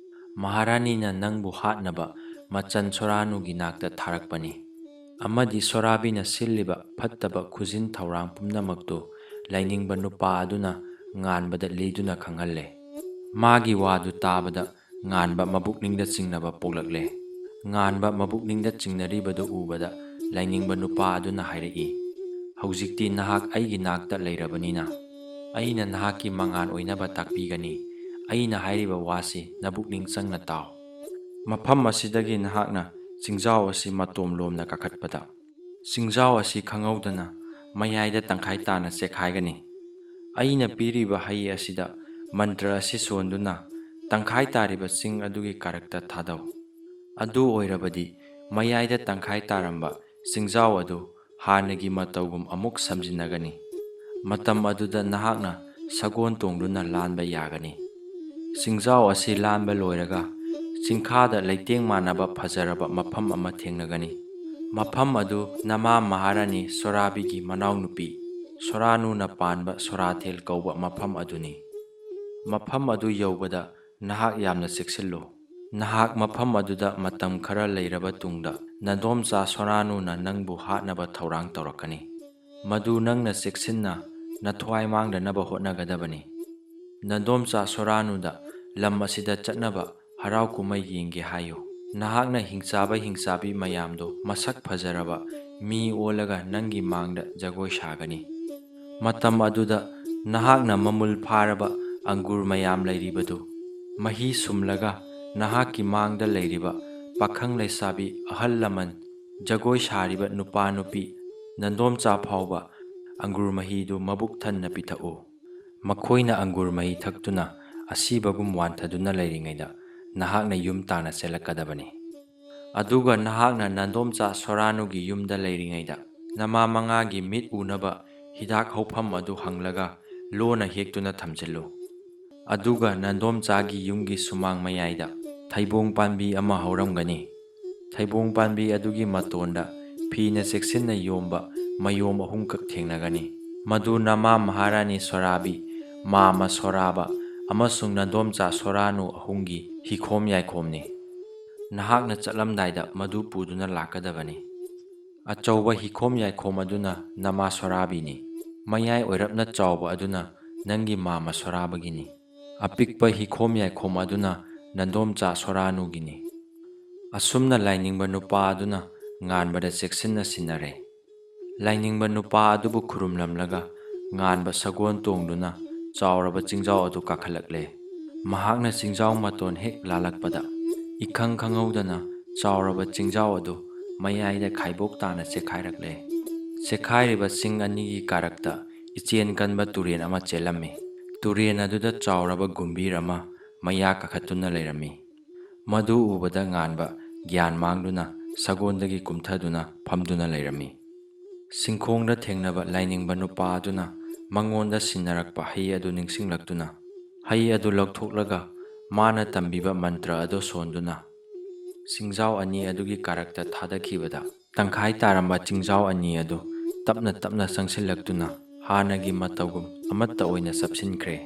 "ꯃꯍꯥꯔꯥꯅꯤꯅ ꯅꯪꯕꯨ ꯍꯥꯠꯅꯕ ꯃꯆꯟ ꯁꯣꯔꯥꯅꯨꯒꯤ ꯅꯥꯛꯇ ꯊꯥꯔꯛꯄꯅꯤ꯫" ꯑꯃꯗꯤ ꯁꯣꯔꯥꯕꯤꯅ ꯁꯤꯜꯂꯤꯕ ꯐꯠꯇꯕ ꯈꯨꯖꯤꯟ ꯊꯧꯔꯥꯡ ꯄꯨꯝꯅꯃꯛꯇꯨ ꯂꯥꯏꯅꯤꯡꯕ ꯅꯨꯄꯥ ꯑꯗꯨꯅ ꯉꯥꯟꯕꯗ ꯂꯤꯗꯨꯅ ꯈꯪꯍꯜꯂꯦ꯫ ꯃꯥꯒꯤ ꯋꯥꯗꯨ ꯇꯥꯕꯗ ꯉꯥꯟꯕ ꯃꯕꯨꯛꯅꯤꯡꯗ ꯆꯤꯡꯅꯕ ꯄꯣꯛꯂꯛꯂꯦ꯫ ꯉꯥꯟꯕ ꯃꯕꯨꯛꯅꯤꯡꯗ ꯆꯤꯡꯅꯔꯤꯕꯗꯨ ꯎꯕꯗ ꯂꯥꯏꯅꯤꯡꯕ ꯅꯨꯄꯥ ꯑꯗꯨꯅ ꯍꯥꯏꯔꯛꯏ, "ꯍꯧꯖꯤꯛꯇꯤ ꯅꯍꯥꯛ ꯑꯩꯒꯤ ꯅꯥꯛꯇ ꯂꯩꯔꯕꯅꯤꯅ, ꯑꯩꯅ ꯅꯍꯥꯛꯀꯤ ꯃꯉꯥꯜ ꯑꯣꯏꯅꯕ ꯇꯥꯛꯄꯤꯒꯅꯤ꯫ ꯑꯩꯅ ꯍꯥꯏꯔꯤꯕ ꯋꯥꯁꯤ ꯅꯕꯨꯛꯅꯤꯡ ꯆꯪꯅ ꯇꯥꯎ꯫ ꯃꯐꯝ ꯑꯁꯤꯗꯒꯤ ꯅꯍꯥꯛꯅ ꯆꯤꯡꯖꯥꯎ ꯑꯁꯤ ꯃꯇꯣꯝ ꯂꯣꯝꯅ ꯀꯥꯈꯠꯄꯗ, ꯆꯤꯡꯖꯥꯎ ꯑꯁꯤ ꯈꯪꯍꯧꯗꯅ ꯃꯌꯥꯏꯗ ꯇꯪꯈꯥꯏ ꯇꯥꯅ ꯆꯦꯛꯈꯥꯏꯒꯅꯤ꯫ ꯑꯩꯅ ꯄꯤꯔꯤꯕ ꯍꯩ ꯑꯁꯤꯗ ꯃꯟꯇ꯭ꯔ ꯑꯁꯤ ꯁꯣꯟꯗꯨꯅ ꯇꯪꯈꯥꯏ ꯇꯥꯔꯤꯕ ꯆꯤꯡ ꯑꯗꯨꯒꯤ ꯀꯥꯔꯛꯇ ꯊꯥꯗꯧ꯫ ꯑꯗꯨ ꯑꯣꯏꯔꯕꯗꯤ ꯃꯌꯥꯏꯗ ꯇꯪꯈꯥꯏ ꯇꯥꯔꯝꯕ ꯆꯤꯡꯖꯥꯎ ꯑꯗꯨ ꯍꯥꯟꯅꯒꯤ ꯃꯇꯧꯒꯨꯝ ꯑꯃꯨꯛ ꯁꯝꯖꯤꯟꯅꯒꯅꯤ꯫ ꯃꯇꯝ ꯑꯗꯨꯗ ꯅꯍꯥꯛꯅ ꯁꯒꯣꯜ ꯇꯣꯡꯗꯨꯅ ꯂꯥꯟꯕ ꯌꯥꯒꯅꯤ꯫ ꯆꯤꯡꯖꯥꯎ ꯑꯁꯤ ꯂꯥꯟꯕ ꯂꯣꯏꯔꯒ ꯆꯤꯡꯈꯥꯗ ꯂꯩꯇꯦꯡ ꯃꯥꯟꯅꯕ ꯐꯖꯔꯕ ꯃꯐꯝ ꯑꯃ ꯊꯦꯡꯅꯒꯅꯤ꯫ ꯃꯐꯝ ꯑꯗꯨ ꯅꯃꯥ ꯃꯍꯥꯔꯥꯅꯤ ꯁꯣꯔꯥꯕꯤꯒꯤ ꯃꯅꯥꯎꯅꯨꯄꯤ ꯁꯣꯔꯥꯅꯨꯅ ꯄꯥꯟꯕ ꯁꯣꯔꯥꯊꯦꯜ ꯀꯧꯕ ꯃꯐꯝ ꯑꯗꯨꯅꯤ꯫ ꯃꯐꯝ ꯑꯗꯨ ꯌꯧꯕꯗ ꯅꯍꯥꯛ ꯌꯥꯝꯅ ꯆꯦꯛꯁꯤꯜꯂꯨ꯫ ꯅꯍꯥꯛ ꯃꯐꯝ ꯑꯗꯨꯗ ꯃꯇꯝ ꯈꯔ ꯂꯩꯔꯕ ꯇꯨꯡꯗ, ꯅꯗꯣꯝꯆꯥ ꯁꯣꯔꯥꯅꯨꯅ ꯅꯪꯕꯨ ꯍꯥꯠꯅꯕ ꯊꯧꯔꯥꯡ ꯇꯧꯔꯛꯀꯅꯤ꯫ ꯃꯗꯨ ꯅꯪꯅ ꯆꯦꯛꯁꯤꯟꯅ ꯅꯊ꯭ꯋꯥꯏ ꯃꯥꯡꯗꯅꯕ ꯍꯣꯠꯅꯒꯗꯕꯅꯤ꯫ ꯅꯗꯣꯝꯆꯥ ꯁꯣꯔꯥꯅꯨꯗ ꯂꯝ ꯑꯁꯤꯗ ꯆꯠꯅꯕ ꯍꯔꯥꯎ ꯀꯨꯝꯍꯩ ꯌꯦꯡꯒꯦ ꯍꯥꯏꯌꯨ꯫ ꯅꯍꯥꯛꯅ ꯍꯤꯡꯆꯥꯕ ꯍꯤꯡꯆꯥꯕꯤ ꯃꯌꯥꯝꯗꯨ ꯃꯁꯛ ꯐꯖꯔꯕ ꯃꯤ ꯑꯣꯜꯂꯒ ꯅꯪꯒꯤ ꯃꯥꯡꯗ ꯖꯒꯣꯏ ꯁꯥꯒꯅꯤ꯫ ꯃꯇꯝ ꯑꯗꯨꯗ ꯅꯍꯥꯛꯅ ꯃꯃꯨꯜ ꯐꯥꯔꯕ ꯑꯪꯒꯨꯔ ꯃꯌꯥꯝ ꯂꯩꯔꯤꯕꯗꯨ ꯃꯍꯤ ꯁꯨꯝꯂꯒ ꯅꯍꯥꯛꯀꯤ ꯃꯥꯡꯗ ꯂꯩꯔꯤꯕ ꯄꯥꯈꯪ ꯂꯩꯁꯥꯕꯤ, ꯑꯍꯜ ꯂꯃꯟ, ꯖꯒꯣꯏ ꯁꯥꯔꯤꯕ ꯅꯨꯄꯥ ꯅꯨꯄꯤ, ꯅꯟꯗꯣꯝꯆꯥ ꯐꯥꯎꯕ ꯑꯪꯒꯨꯔ ꯃꯍꯤꯗꯨ ꯃꯕꯨꯛ ꯊꯟꯅ ꯄꯤꯊꯛꯎ꯫ ꯃꯈꯣꯏꯅ ꯑꯪꯒꯨꯔ ꯃꯍꯤ ꯊꯛꯇꯨꯅ ꯑꯁꯤꯕꯒꯨꯝ ꯋꯥꯟꯊꯗꯨꯅ ꯂꯩꯔꯤꯉꯩꯗ ꯅꯍꯥꯛꯅ ꯌꯨꯝ ꯇꯥꯅ ꯆꯦꯜꯂꯛꯀꯗꯕꯅꯤ꯫ ꯑꯗꯨꯒ ꯅꯍꯥꯛꯅ ꯅꯟꯗꯣꯝꯆꯥ ꯁꯣꯔꯥꯅꯨꯒꯤ ꯌꯨꯝꯗ ꯂꯩꯔꯤꯉꯩꯗ ꯅꯃꯥ ꯃꯉꯥꯒꯤ ꯃꯤꯠ ꯎꯅꯕ ꯍꯤꯗꯥꯛ ꯍꯧꯐꯝ ꯑꯗꯨ ꯍꯪꯂꯒ ꯂꯣꯟꯅ ꯍꯦꯛꯇꯨꯅ ꯊꯝꯖꯤꯜꯂꯨ꯫ ꯑꯗꯨꯒ ꯅꯟꯗꯣꯝꯆꯥꯒꯤ ꯌꯨꯝꯒꯤ ꯁꯨꯃꯥꯡ ꯃꯌꯥꯏꯗ ꯊꯩꯕꯣꯡ ꯄꯥꯝꯕꯤ ꯑꯃ ꯍꯧꯔꯝꯒꯅꯤ꯫ ꯊꯩꯕꯣꯡ ꯄꯥꯝꯕꯤ ꯑꯗꯨꯒꯤ ꯃꯇꯣꯟꯗ ꯐꯤꯅ ꯆꯦꯛꯁꯤꯟꯅ ꯌꯣꯝꯕ ꯃꯌꯣꯝ ꯑꯍꯨꯝꯈꯛ ꯊꯦꯡꯅꯒꯅꯤ꯫ ꯃꯗꯨ ꯅꯃꯥ ꯃꯍꯥꯔꯥꯅꯤ ꯁꯣꯔꯥꯕꯤ, ꯃꯥꯃ ꯁꯣꯔꯥꯕ ꯑꯃꯁꯨꯡ ꯅꯟꯗꯣꯝꯆꯥ ꯁꯣꯔꯥꯅꯨ ꯑꯍꯨꯝꯒꯤ ꯍꯤꯈꯣꯝ ꯌꯥꯏꯈꯣꯝꯅꯤ꯫ ꯅꯍꯥꯛꯅ ꯆꯠꯂꯝꯗꯥꯏꯗ ꯃꯗꯨ ꯄꯨꯗꯨꯅ ꯂꯥꯛꯀꯗꯕꯅꯤ꯫ ꯑꯆꯧꯕ ꯍꯤꯈꯣꯝ ꯌꯥꯏꯈꯣꯝ ꯑꯗꯨꯅ ꯅꯃꯥ ꯁꯣꯔꯥꯕꯤꯅꯤ꯫ ꯃꯌꯥꯏ ꯑꯣꯏꯔꯞꯅ ꯆꯥꯎꯕ ꯑꯗꯨꯅ ꯅꯪꯒꯤ ꯃꯥꯃ ꯁꯣꯔꯥꯕꯒꯤꯅꯤ꯫ ꯑꯄꯤꯛꯄ ꯍꯤꯈꯣꯝ ꯌꯥꯏꯈꯣꯝ ꯑꯗꯨꯅ ꯅꯟꯗꯣꯝꯆꯥ ꯁꯣꯔꯥꯅꯨꯒꯤꯅꯤ꯫ ꯑꯁꯨꯝꯅ ꯂꯥꯏꯅꯤꯡꯕ ꯅꯨꯄꯥ ꯑꯗꯨꯅ ꯉꯥꯟꯕꯗ ꯆꯦꯛꯁꯤꯟꯅ ꯁꯤꯟꯅꯔꯦ꯫ ꯂꯥꯏꯅꯤꯡꯕ ꯅꯨꯄꯥ ꯑꯗꯨꯕꯨ ꯈꯨꯔꯨꯝꯂꯝꯂꯒ ꯉꯥꯟꯕ ꯁꯒꯣꯜ ꯇꯣꯡꯗꯨꯅ ꯆꯥꯎꯔꯕ ꯆꯤꯡꯖꯥꯎ ꯑꯗꯨ ꯀꯥꯈꯠꯂꯛꯂꯦ꯫ ꯃꯍꯥꯛꯅ ꯆꯤꯡꯖꯥꯎ ꯃꯇꯣꯟ ꯍꯦꯛ ꯂꯥꯜꯂꯛꯄꯗ ꯏꯈꯪ ꯈꯪꯍꯧꯗꯅ ꯆꯥꯎꯔꯕ ꯆꯤꯡꯖꯥꯎ ꯑꯗꯨ ꯃꯌꯥꯏꯗ ꯈꯥꯏꯕꯣꯛ ꯇꯥꯅ ꯆꯦꯛꯈꯥꯏꯔꯛꯂꯦ꯫ ꯆꯦꯛꯈꯥꯏꯔꯤꯕ ꯆꯤꯡ ꯑꯅꯤꯒꯤ ꯀꯥꯔꯛꯇ ꯏꯆꯦꯟ ꯀꯟꯕ ꯇꯨꯔꯦꯟ ꯑꯃ ꯆꯦꯜꯂꯝꯃꯤ꯫ ꯇꯨꯔꯦꯟ ꯑꯗꯨꯗ ꯆꯥꯎꯔꯕ ꯒꯨꯝꯚꯤꯔ ꯑꯃ ꯃꯌꯥ ꯀꯥꯈꯠꯇꯨꯅ ꯂꯩꯔꯝꯃꯤ꯫ ꯃꯗꯨ ꯎꯕꯗ ꯉꯥꯟꯕ ꯒ꯭ꯌꯥꯟ ꯃꯥꯡꯗꯨꯅ ꯁꯒꯣꯜꯗꯒꯤ ꯀꯨꯝꯊꯗꯨꯅ ꯐꯝꯗꯨꯅ ꯂꯩꯔꯝꯃꯤ꯫ ꯁꯤꯡꯈꯣꯡꯗ ꯊꯦꯡꯅꯕ ꯂꯥꯏꯅꯤꯡꯕ ꯅꯨꯄꯥ ꯑꯗꯨꯅ ꯃꯉꯣꯟꯗ ꯁꯤꯟꯅꯔꯛꯄ ꯍꯩ ꯑꯗꯨ ꯅꯤꯡꯁꯤꯡꯂꯛꯇꯨꯅ, ꯍꯩ ꯑꯗꯨ ꯂꯧꯊꯣꯛꯂꯒ ꯃꯥꯅ ꯇꯝꯕꯤꯕ ꯃꯟꯇ꯭ꯔ ꯑꯗꯨ ꯁꯣꯟꯗꯨꯅ ꯆꯤꯡꯖꯥꯎ ꯑꯅꯤ ꯑꯗꯨꯒꯤ ꯀꯥꯔꯛꯇ ꯊꯥꯗꯈꯤꯕꯗ, ꯇꯪꯈꯥꯏ ꯇꯥꯔꯝꯕ ꯆꯤꯡꯖꯥꯎ ꯑꯅꯤ ꯑꯗꯨ ꯇꯞꯅ ꯇꯞꯅ ꯆꯪꯁꯤꯜꯂꯛꯇꯨꯅ ꯍꯥꯟꯅꯒꯤ ꯃꯇꯧꯒꯨꯝ ꯑꯃꯠꯇ ꯑꯣꯏꯅ ꯆꯞꯁꯤꯟꯈ꯭ꯔꯦ꯫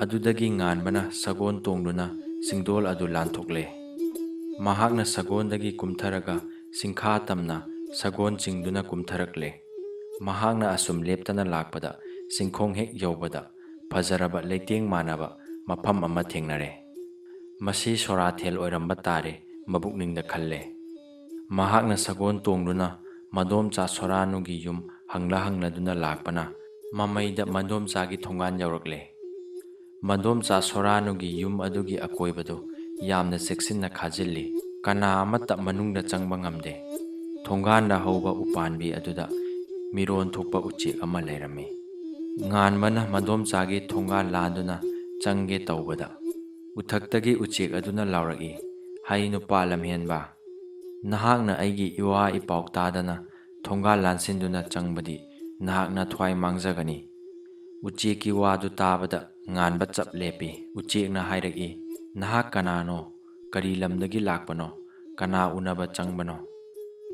ꯑꯗꯨꯗꯒꯤ ꯉꯥꯟꯕꯅ ꯁꯒꯣꯜ ꯇꯣꯡꯗꯨꯅ ꯆꯤꯡꯗꯣꯜ ꯑꯗꯨ ꯂꯥꯟꯊꯣꯛꯂꯦ꯫ ꯃꯍꯥꯛꯅ ꯁꯒꯣꯜꯗꯒꯤ ꯀꯨꯝꯊꯔꯒ ꯆꯤꯡꯈꯥ ꯇꯝꯅ ꯁꯒꯣꯜ ꯆꯤꯡꯗꯨꯅ ꯀꯨꯝꯊꯔꯛꯂꯦ꯫ ꯃꯍꯥꯛꯅ ꯑꯁꯨꯝ ꯂꯦꯞꯇꯅ ꯂꯥꯛꯄꯗ, ꯆꯤꯡꯈꯣꯡ ꯍꯦꯛ ꯌꯧꯕꯗ ꯐꯖꯔꯕ ꯂꯩꯇꯦꯡ ꯃꯥꯟꯅꯕ ꯃꯐꯝ ꯑꯃ ꯊꯦꯡꯅꯔꯦ꯫ ꯃꯁꯤ ꯁꯣꯔꯥꯊꯦꯜ ꯑꯣꯏꯔꯝꯕ ꯇꯥꯔꯦ, ꯃꯕꯨꯛꯅꯤꯡꯗ ꯈꯜꯂꯦ꯫ ꯃꯍꯥꯛꯅ ꯁꯒꯣꯜ ꯇꯣꯡꯗꯨꯅ ꯃꯗꯣꯝꯆꯥ ꯁꯣꯔꯥꯅꯨꯒꯤ ꯌꯨꯝ ꯍꯪꯂ ꯍꯪꯂꯗꯨꯅ ꯂꯥꯛꯄꯅ, ꯃꯃꯩꯗ ꯃꯗꯣꯝꯆꯥꯒꯤ ꯊꯣꯡꯒꯥꯟ ꯌꯧꯔꯛꯂꯦ꯫ ꯃꯗꯣꯝꯆꯥ ꯁꯣꯔꯥꯅꯨꯒꯤ ꯌꯨꯝ ꯑꯗꯨꯒꯤ ꯑꯀꯣꯏꯕꯗꯨ ꯌꯥꯝꯅ ꯆꯦꯛꯁꯤꯟꯅ ꯈꯥꯖꯤꯜꯂꯤ꯫ ꯀꯅꯥ ꯑꯃꯠꯇ ꯃꯅꯨꯡꯗ ꯆꯪꯕ ꯉꯝꯗꯦ꯫ ꯊꯣꯡꯒꯥꯟꯗ ꯍꯧꯕ ꯎꯄꯥꯟꯕꯤ ꯑꯗꯨꯗ ꯃꯤꯔꯣꯟ ꯊꯣꯛꯄ ꯎꯆꯦꯛ ꯑꯃ ꯂꯩꯔꯝꯃꯤ꯫ ꯉꯥꯟꯕꯅ ꯃꯗꯣꯝꯆꯥꯒꯤ ꯊꯣꯡꯒꯥꯟ ꯂꯥꯟꯗꯨꯅ ꯆꯪꯒꯦ ꯇꯧꯕꯗ, ꯎꯊꯛꯇꯒꯤ ꯎꯆꯦꯛ ꯑꯗꯨꯅ ꯂꯥꯎꯔꯛꯏ, "ꯍꯩ ꯅꯨꯄꯥ ꯂꯝꯍꯦꯟꯕ, ꯅꯍꯥꯛꯅ ꯑꯩꯒꯤ ꯏꯋꯥ ꯏꯄꯥꯎ ꯇꯥꯗꯅ ꯊꯣꯡꯒꯥꯜ ꯂꯥꯟꯁꯤꯟꯗꯨꯅ ꯆꯪꯕꯗꯤ ꯅꯍꯥꯛ ꯅꯊ꯭ꯋꯥꯏ ꯃꯥꯡꯖꯒꯅꯤ꯫" ꯎꯆꯦꯛꯀꯤ ꯋꯥꯗꯨ ꯇꯥꯕꯗ ꯉꯥꯟꯕ ꯆꯞ ꯂꯦꯞꯄꯤ꯫ ꯎꯆꯦꯛꯅ ꯍꯥꯏꯔꯛꯏ, "ꯅꯍꯥꯛ ꯀꯅꯥꯅꯣ? ꯀꯔꯤ ꯂꯝꯗꯒꯤ ꯂꯥꯛꯄꯅꯣ? ꯀꯅꯥ ꯎꯅꯕ ꯆꯪꯕꯅꯣ?"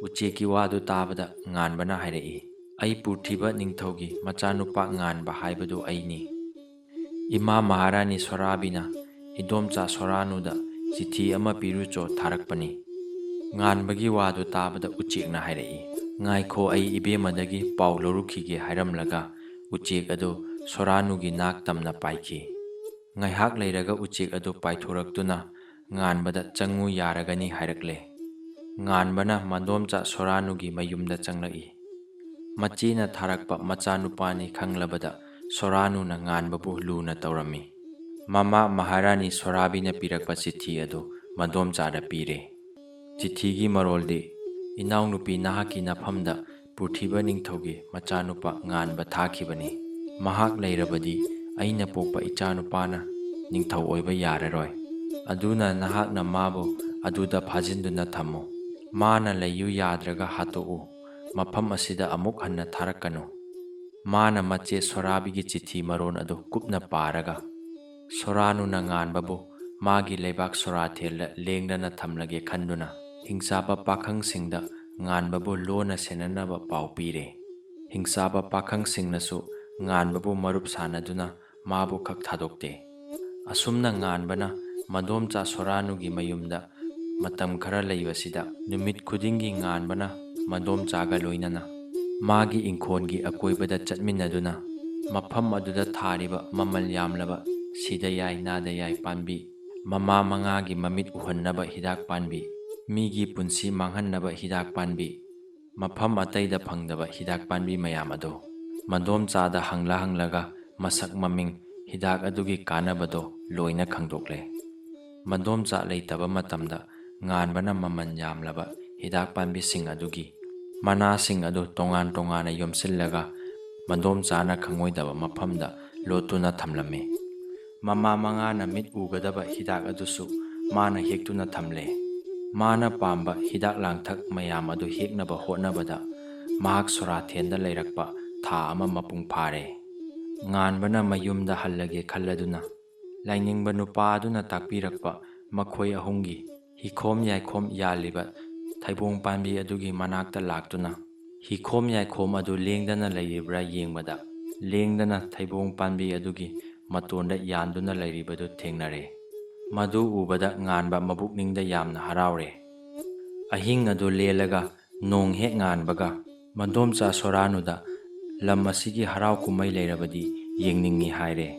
ꯎꯆꯦꯛꯀꯤ ꯋꯥꯗꯨ ꯇꯥꯕꯗ ꯉꯥꯟꯕꯅ ꯍꯥꯏꯔꯛꯏ, "ꯑꯩ ꯄꯨꯔꯊꯤꯕ ꯅꯤꯡꯊꯧꯒꯤ ꯃꯆꯥꯅꯨꯄꯥ ꯉꯥꯟꯕ ꯍꯥꯏꯕꯗꯨ ꯑꯩꯅꯤ꯫ ꯏꯃꯥ ꯃꯍꯥꯔꯥꯅꯤ ꯁꯣꯔꯥꯕꯤꯅ ꯏꯗꯣꯝꯆꯥ ꯁꯣꯔꯥꯅꯨꯗ ꯆꯤꯊꯤ ꯑꯃ ꯄꯤꯔꯨꯆꯣ ꯊꯥꯔꯛꯄꯅꯤ꯫" ꯉꯥꯟꯕꯒꯤ ꯋꯥꯗꯨ ꯇꯥꯕꯗ ꯎꯆꯦꯛꯅ ꯍꯥꯏꯔꯛꯏ, "ꯉꯥꯏꯈꯣ, ꯑꯩ ꯏꯕꯦꯝꯃꯗꯒꯤ ꯄꯥꯎ ꯂꯧꯔꯨꯈꯤꯒꯦ," ꯍꯥꯏꯔꯝꯂꯒ ꯎꯆꯦꯛ ꯑꯗꯨ ꯁꯣꯔꯥꯅꯨꯒꯤ ꯅꯥꯛ ꯇꯝꯅ ꯄꯥꯏꯈꯤ꯫ ꯉꯥꯏꯍꯥꯛ ꯂꯩꯔꯒ ꯎꯆꯦꯛ ꯑꯗꯨ ꯄꯥꯏꯊꯣꯔꯛꯇꯨꯅ ꯉꯥꯟꯕꯗ "ꯆꯪꯉꯨ ꯌꯥꯔꯒꯅꯤ" ꯍꯥꯏꯔꯛꯂꯦ꯫ ꯉꯥꯟꯕꯅ ꯃꯗꯣꯝꯆꯥ ꯁꯣꯔꯥꯅꯨꯒꯤ ꯃꯌꯨꯝꯗ ꯆꯪꯂꯛꯏ꯫ ꯃꯆꯦꯅ ꯊꯥꯔꯛꯄ ꯃꯆꯥꯅꯨꯄꯥꯅꯤ ꯈꯪꯂꯕꯗ ꯁꯣꯔꯥꯅꯨꯅ ꯉꯥꯟꯕꯕꯨ ꯂꯨꯅ ꯇꯧꯔꯝꯃꯤ꯫ ꯃꯃꯥ ꯃꯍꯥꯔꯥꯅꯤ ꯁꯣꯔꯥꯕꯤꯅ ꯄꯤꯔꯛꯄ ꯆꯤꯊꯤ ꯑꯗꯨ ꯃꯗꯣꯝꯆꯥꯗ ꯄꯤꯔꯦ꯫ ꯆꯤꯊꯤꯒꯤ ꯃꯔꯣꯜꯗꯤ, "ꯏꯅꯥꯎꯅꯨꯄꯤ, ꯅꯍꯥꯛꯀꯤ ꯅꯐꯝꯗ ꯄꯨꯔꯊꯤꯕ ꯅꯤꯡꯊꯧꯒꯤ ꯃꯆꯥꯅꯨꯄꯥ ꯉꯥꯟꯕ ꯊꯥꯈꯤꯕꯅꯤ꯫ ꯃꯍꯥꯛ ꯂꯩꯔꯕꯗꯤ ꯑꯩꯅ ꯄꯣꯛꯄ ꯏꯆꯥꯅꯨꯄꯥꯅ ꯅꯤꯡꯊꯧ ꯑꯣꯏꯕ ꯌꯥꯔꯔꯣꯏ꯫ ꯑꯗꯨꯅ ꯅꯍꯥꯛꯅ ꯃꯥꯕꯨ ꯑꯗꯨꯗ ꯐꯥꯖꯤꯟꯗꯨꯅ ꯊꯝꯃꯨ꯫ ꯃꯥꯅ ꯂꯩꯌꯨ ꯌꯥꯗ꯭ꯔꯒ ꯍꯥꯠꯇꯣꯛꯎ꯫ ꯃꯐꯝ ꯑꯁꯤꯗ ꯑꯃꯨꯛ ꯍꯟꯅ ꯊꯥꯔꯛꯀꯅꯨ"꯫ ꯃꯥꯅ ꯃꯆꯦ ꯁꯣꯔꯥꯕꯤꯒꯤ ꯆꯤꯊꯤ ꯃꯔꯣꯟ ꯑꯗꯨ ꯀꯨꯞꯅ ꯄꯥꯔꯒ, ꯁꯣꯔꯥꯅꯨꯅ ꯉꯥꯟꯕꯕꯨ ꯃꯥꯒꯤ ꯂꯩꯕꯥꯛ ꯁꯣꯔꯥꯊꯦꯜꯗ ꯂꯦꯡꯗꯅ ꯊꯝꯂꯒꯦ ꯈꯟꯗꯨꯅ, ꯍꯤꯡꯆꯥꯕ ꯄꯥꯈꯪꯁꯤꯡꯗ ꯉꯥꯟꯕꯕꯨ ꯂꯣꯟꯅ ꯁꯦꯟꯅꯅꯕ ꯄꯥꯎ ꯄꯤꯔꯦ꯫ ꯍꯤꯡꯆꯥꯕ ꯄꯥꯈꯪꯁꯤꯡꯅꯁꯨ ꯉꯥꯟꯕꯕꯨ ꯃꯔꯨꯞ ꯁꯥꯟꯅꯗꯨꯅ ꯃꯥꯕꯨ ꯈꯛ ꯊꯥꯗꯣꯛꯇꯦ꯫ ꯑꯁꯨꯝꯅ ꯉꯥꯟꯕꯅ ꯃꯗꯣꯝꯆꯥ ꯁꯣꯔꯥꯅꯨꯒꯤ ꯃꯌꯨꯝꯗ ꯃꯇꯝ ꯈꯔ ꯂꯩꯕꯁꯤꯗ, ꯅꯨꯃꯤꯠ ꯈꯨꯗꯤꯡꯒꯤ ꯉꯥꯟꯕꯅ ꯃꯗꯣꯝꯆꯥꯒ ꯂꯣꯏꯅꯅ ꯃꯥꯒꯤ ꯏꯪꯈꯣꯜꯒꯤ ꯑꯀꯣꯏꯕꯗ ꯆꯠꯃꯤꯟꯅꯗꯨꯅ, ꯃꯐꯝ ꯑꯗꯨꯗ ꯊꯥꯔꯤꯕ ꯃꯃꯜ ꯌꯥꯝꯂꯕ ꯁꯤꯗ ꯌꯥꯏ ꯅꯥꯗ ꯌꯥꯏ ꯄꯥꯝꯕꯤ, ꯃꯃꯥ ꯃꯉꯥꯒꯤ ꯃꯃꯤꯠ ꯎꯍꯟꯅꯕ ꯍꯤꯗꯥꯛ ꯄꯥꯝꯕꯤ, ꯃꯤꯒꯤ ꯄꯨꯟꯁꯤ ꯃꯥꯡꯍꯟꯅꯕ ꯍꯤꯗꯥꯛ ꯄꯥꯝꯕꯤ, ꯃꯐꯝ ꯑꯇꯩꯗ ꯐꯪꯗꯕ ꯍꯤꯗꯥꯛ ꯄꯥꯝꯕꯤ ꯃꯌꯥꯝ ꯑꯗꯨ ꯃꯗꯣꯝꯆꯥꯗ ꯍꯪꯂ ꯍꯪꯂꯒ ꯃꯁꯛ ꯃꯃꯤꯡ, ꯍꯤꯗꯥꯛ ꯑꯗꯨꯒꯤ ꯀꯥꯟꯅꯕꯗꯣ ꯂꯣꯏꯅ ꯈꯪꯗꯣꯛꯂꯦ꯫ ꯃꯗꯣꯝꯆꯥ ꯂꯩꯇꯕ ꯃꯇꯝꯗ ꯉꯥꯟꯕꯅ ꯃꯃꯜ ꯌꯥꯝꯂꯕ ꯍꯤꯗꯥꯛ ꯄꯥꯝꯕꯤꯁꯤꯡ ꯑꯗꯨꯒꯤ ꯃꯅꯥꯁꯤꯡ ꯑꯗꯨ ꯇꯣꯉꯥꯟ ꯇꯣꯉꯥꯟꯅ ꯌꯣꯝꯁꯤꯜꯂꯒ ꯃꯗꯣꯝꯆꯥꯅ ꯈꯪꯉꯣꯏꯗꯕ ꯃꯐꯝꯗ ꯂꯣꯠꯇꯨꯅ ꯊꯝꯂꯝꯃꯤ꯫ ꯃꯃꯥ ꯃꯉꯥꯅ ꯃꯤꯠ ꯎꯒꯗꯕ ꯍꯤꯗꯥꯛ ꯑꯗꯨꯁꯨ ꯃꯥꯅ ꯍꯦꯛꯇꯨꯅ ꯊꯝꯂꯦ꯫ ꯃꯥꯅ ꯄꯥꯝꯕ ꯍꯤꯗꯥꯛ ꯂꯥꯡꯊꯛ ꯃꯌꯥꯝ ꯑꯗꯨ ꯍꯦꯛꯅꯕ ꯍꯣꯠꯅꯕꯗ ꯃꯍꯥꯛ ꯁꯣꯔꯥꯊꯦꯟꯗ ꯂꯩꯔꯛꯄ ꯊꯥ ꯑꯃ ꯃꯄꯨꯡ ꯐꯥꯔꯦ꯫ ꯉꯥꯟꯕꯅ ꯃꯌꯨꯝꯗ ꯍꯜꯂꯒꯦ ꯈꯜꯂꯗꯨꯅ, ꯂꯥꯏꯅꯤꯡꯕ ꯅꯨꯄꯥ ꯑꯗꯨꯅ ꯇꯥꯛꯄꯤꯔꯛꯄ ꯃꯈꯣꯏ ꯑꯍꯨꯝꯒꯤ ꯍꯤꯈꯣꯝ ꯌꯥꯏꯈꯣꯝ ꯌꯥꯜꯂꯤꯕ ꯊꯩꯕꯣꯡ ꯄꯥꯝꯕꯤ ꯑꯗꯨꯒꯤ ꯃꯅꯥꯛꯇ ꯂꯥꯛꯇꯨꯅ, ꯍꯤꯈꯣꯝ ꯌꯥꯏꯈꯣꯝ ꯑꯗꯨ ꯂꯦꯡꯗꯅ ꯂꯩꯔꯤꯕ꯭ꯔꯥ ꯌꯦꯡꯕꯗ, ꯂꯦꯡꯗꯅ ꯊꯩꯕꯣꯡ ꯄꯥꯝꯕꯤ ꯑꯗꯨꯒꯤ ꯃꯇꯣꯟꯗ ꯌꯥꯟꯗꯨꯅ ꯂꯩꯔꯤꯕꯗꯨ ꯊꯦꯡꯅꯔꯦ꯫ ꯃꯗꯨ ꯎꯕꯗ ꯉꯥꯟꯕ ꯃꯕꯨꯛꯅꯤꯡꯗ ꯌꯥꯝꯅ ꯍꯔꯥꯎꯔꯦ꯫ ꯑꯍꯤꯡ ꯑꯗꯨ ꯂꯦꯜꯂꯒ ꯅꯣꯡ ꯍꯦꯛ ꯉꯥꯟꯕꯒ, ꯃꯗꯣꯝꯆꯥ ꯁꯣꯔꯥꯅꯨꯗ "ꯂꯝ ꯑꯁꯤꯒꯤ ꯍꯔꯥꯎ ꯀꯨꯝꯍꯩ ꯂꯩꯔꯕꯗꯤ ꯌꯦꯡꯅꯤꯡꯏ" ꯍꯥꯏꯔꯦ꯫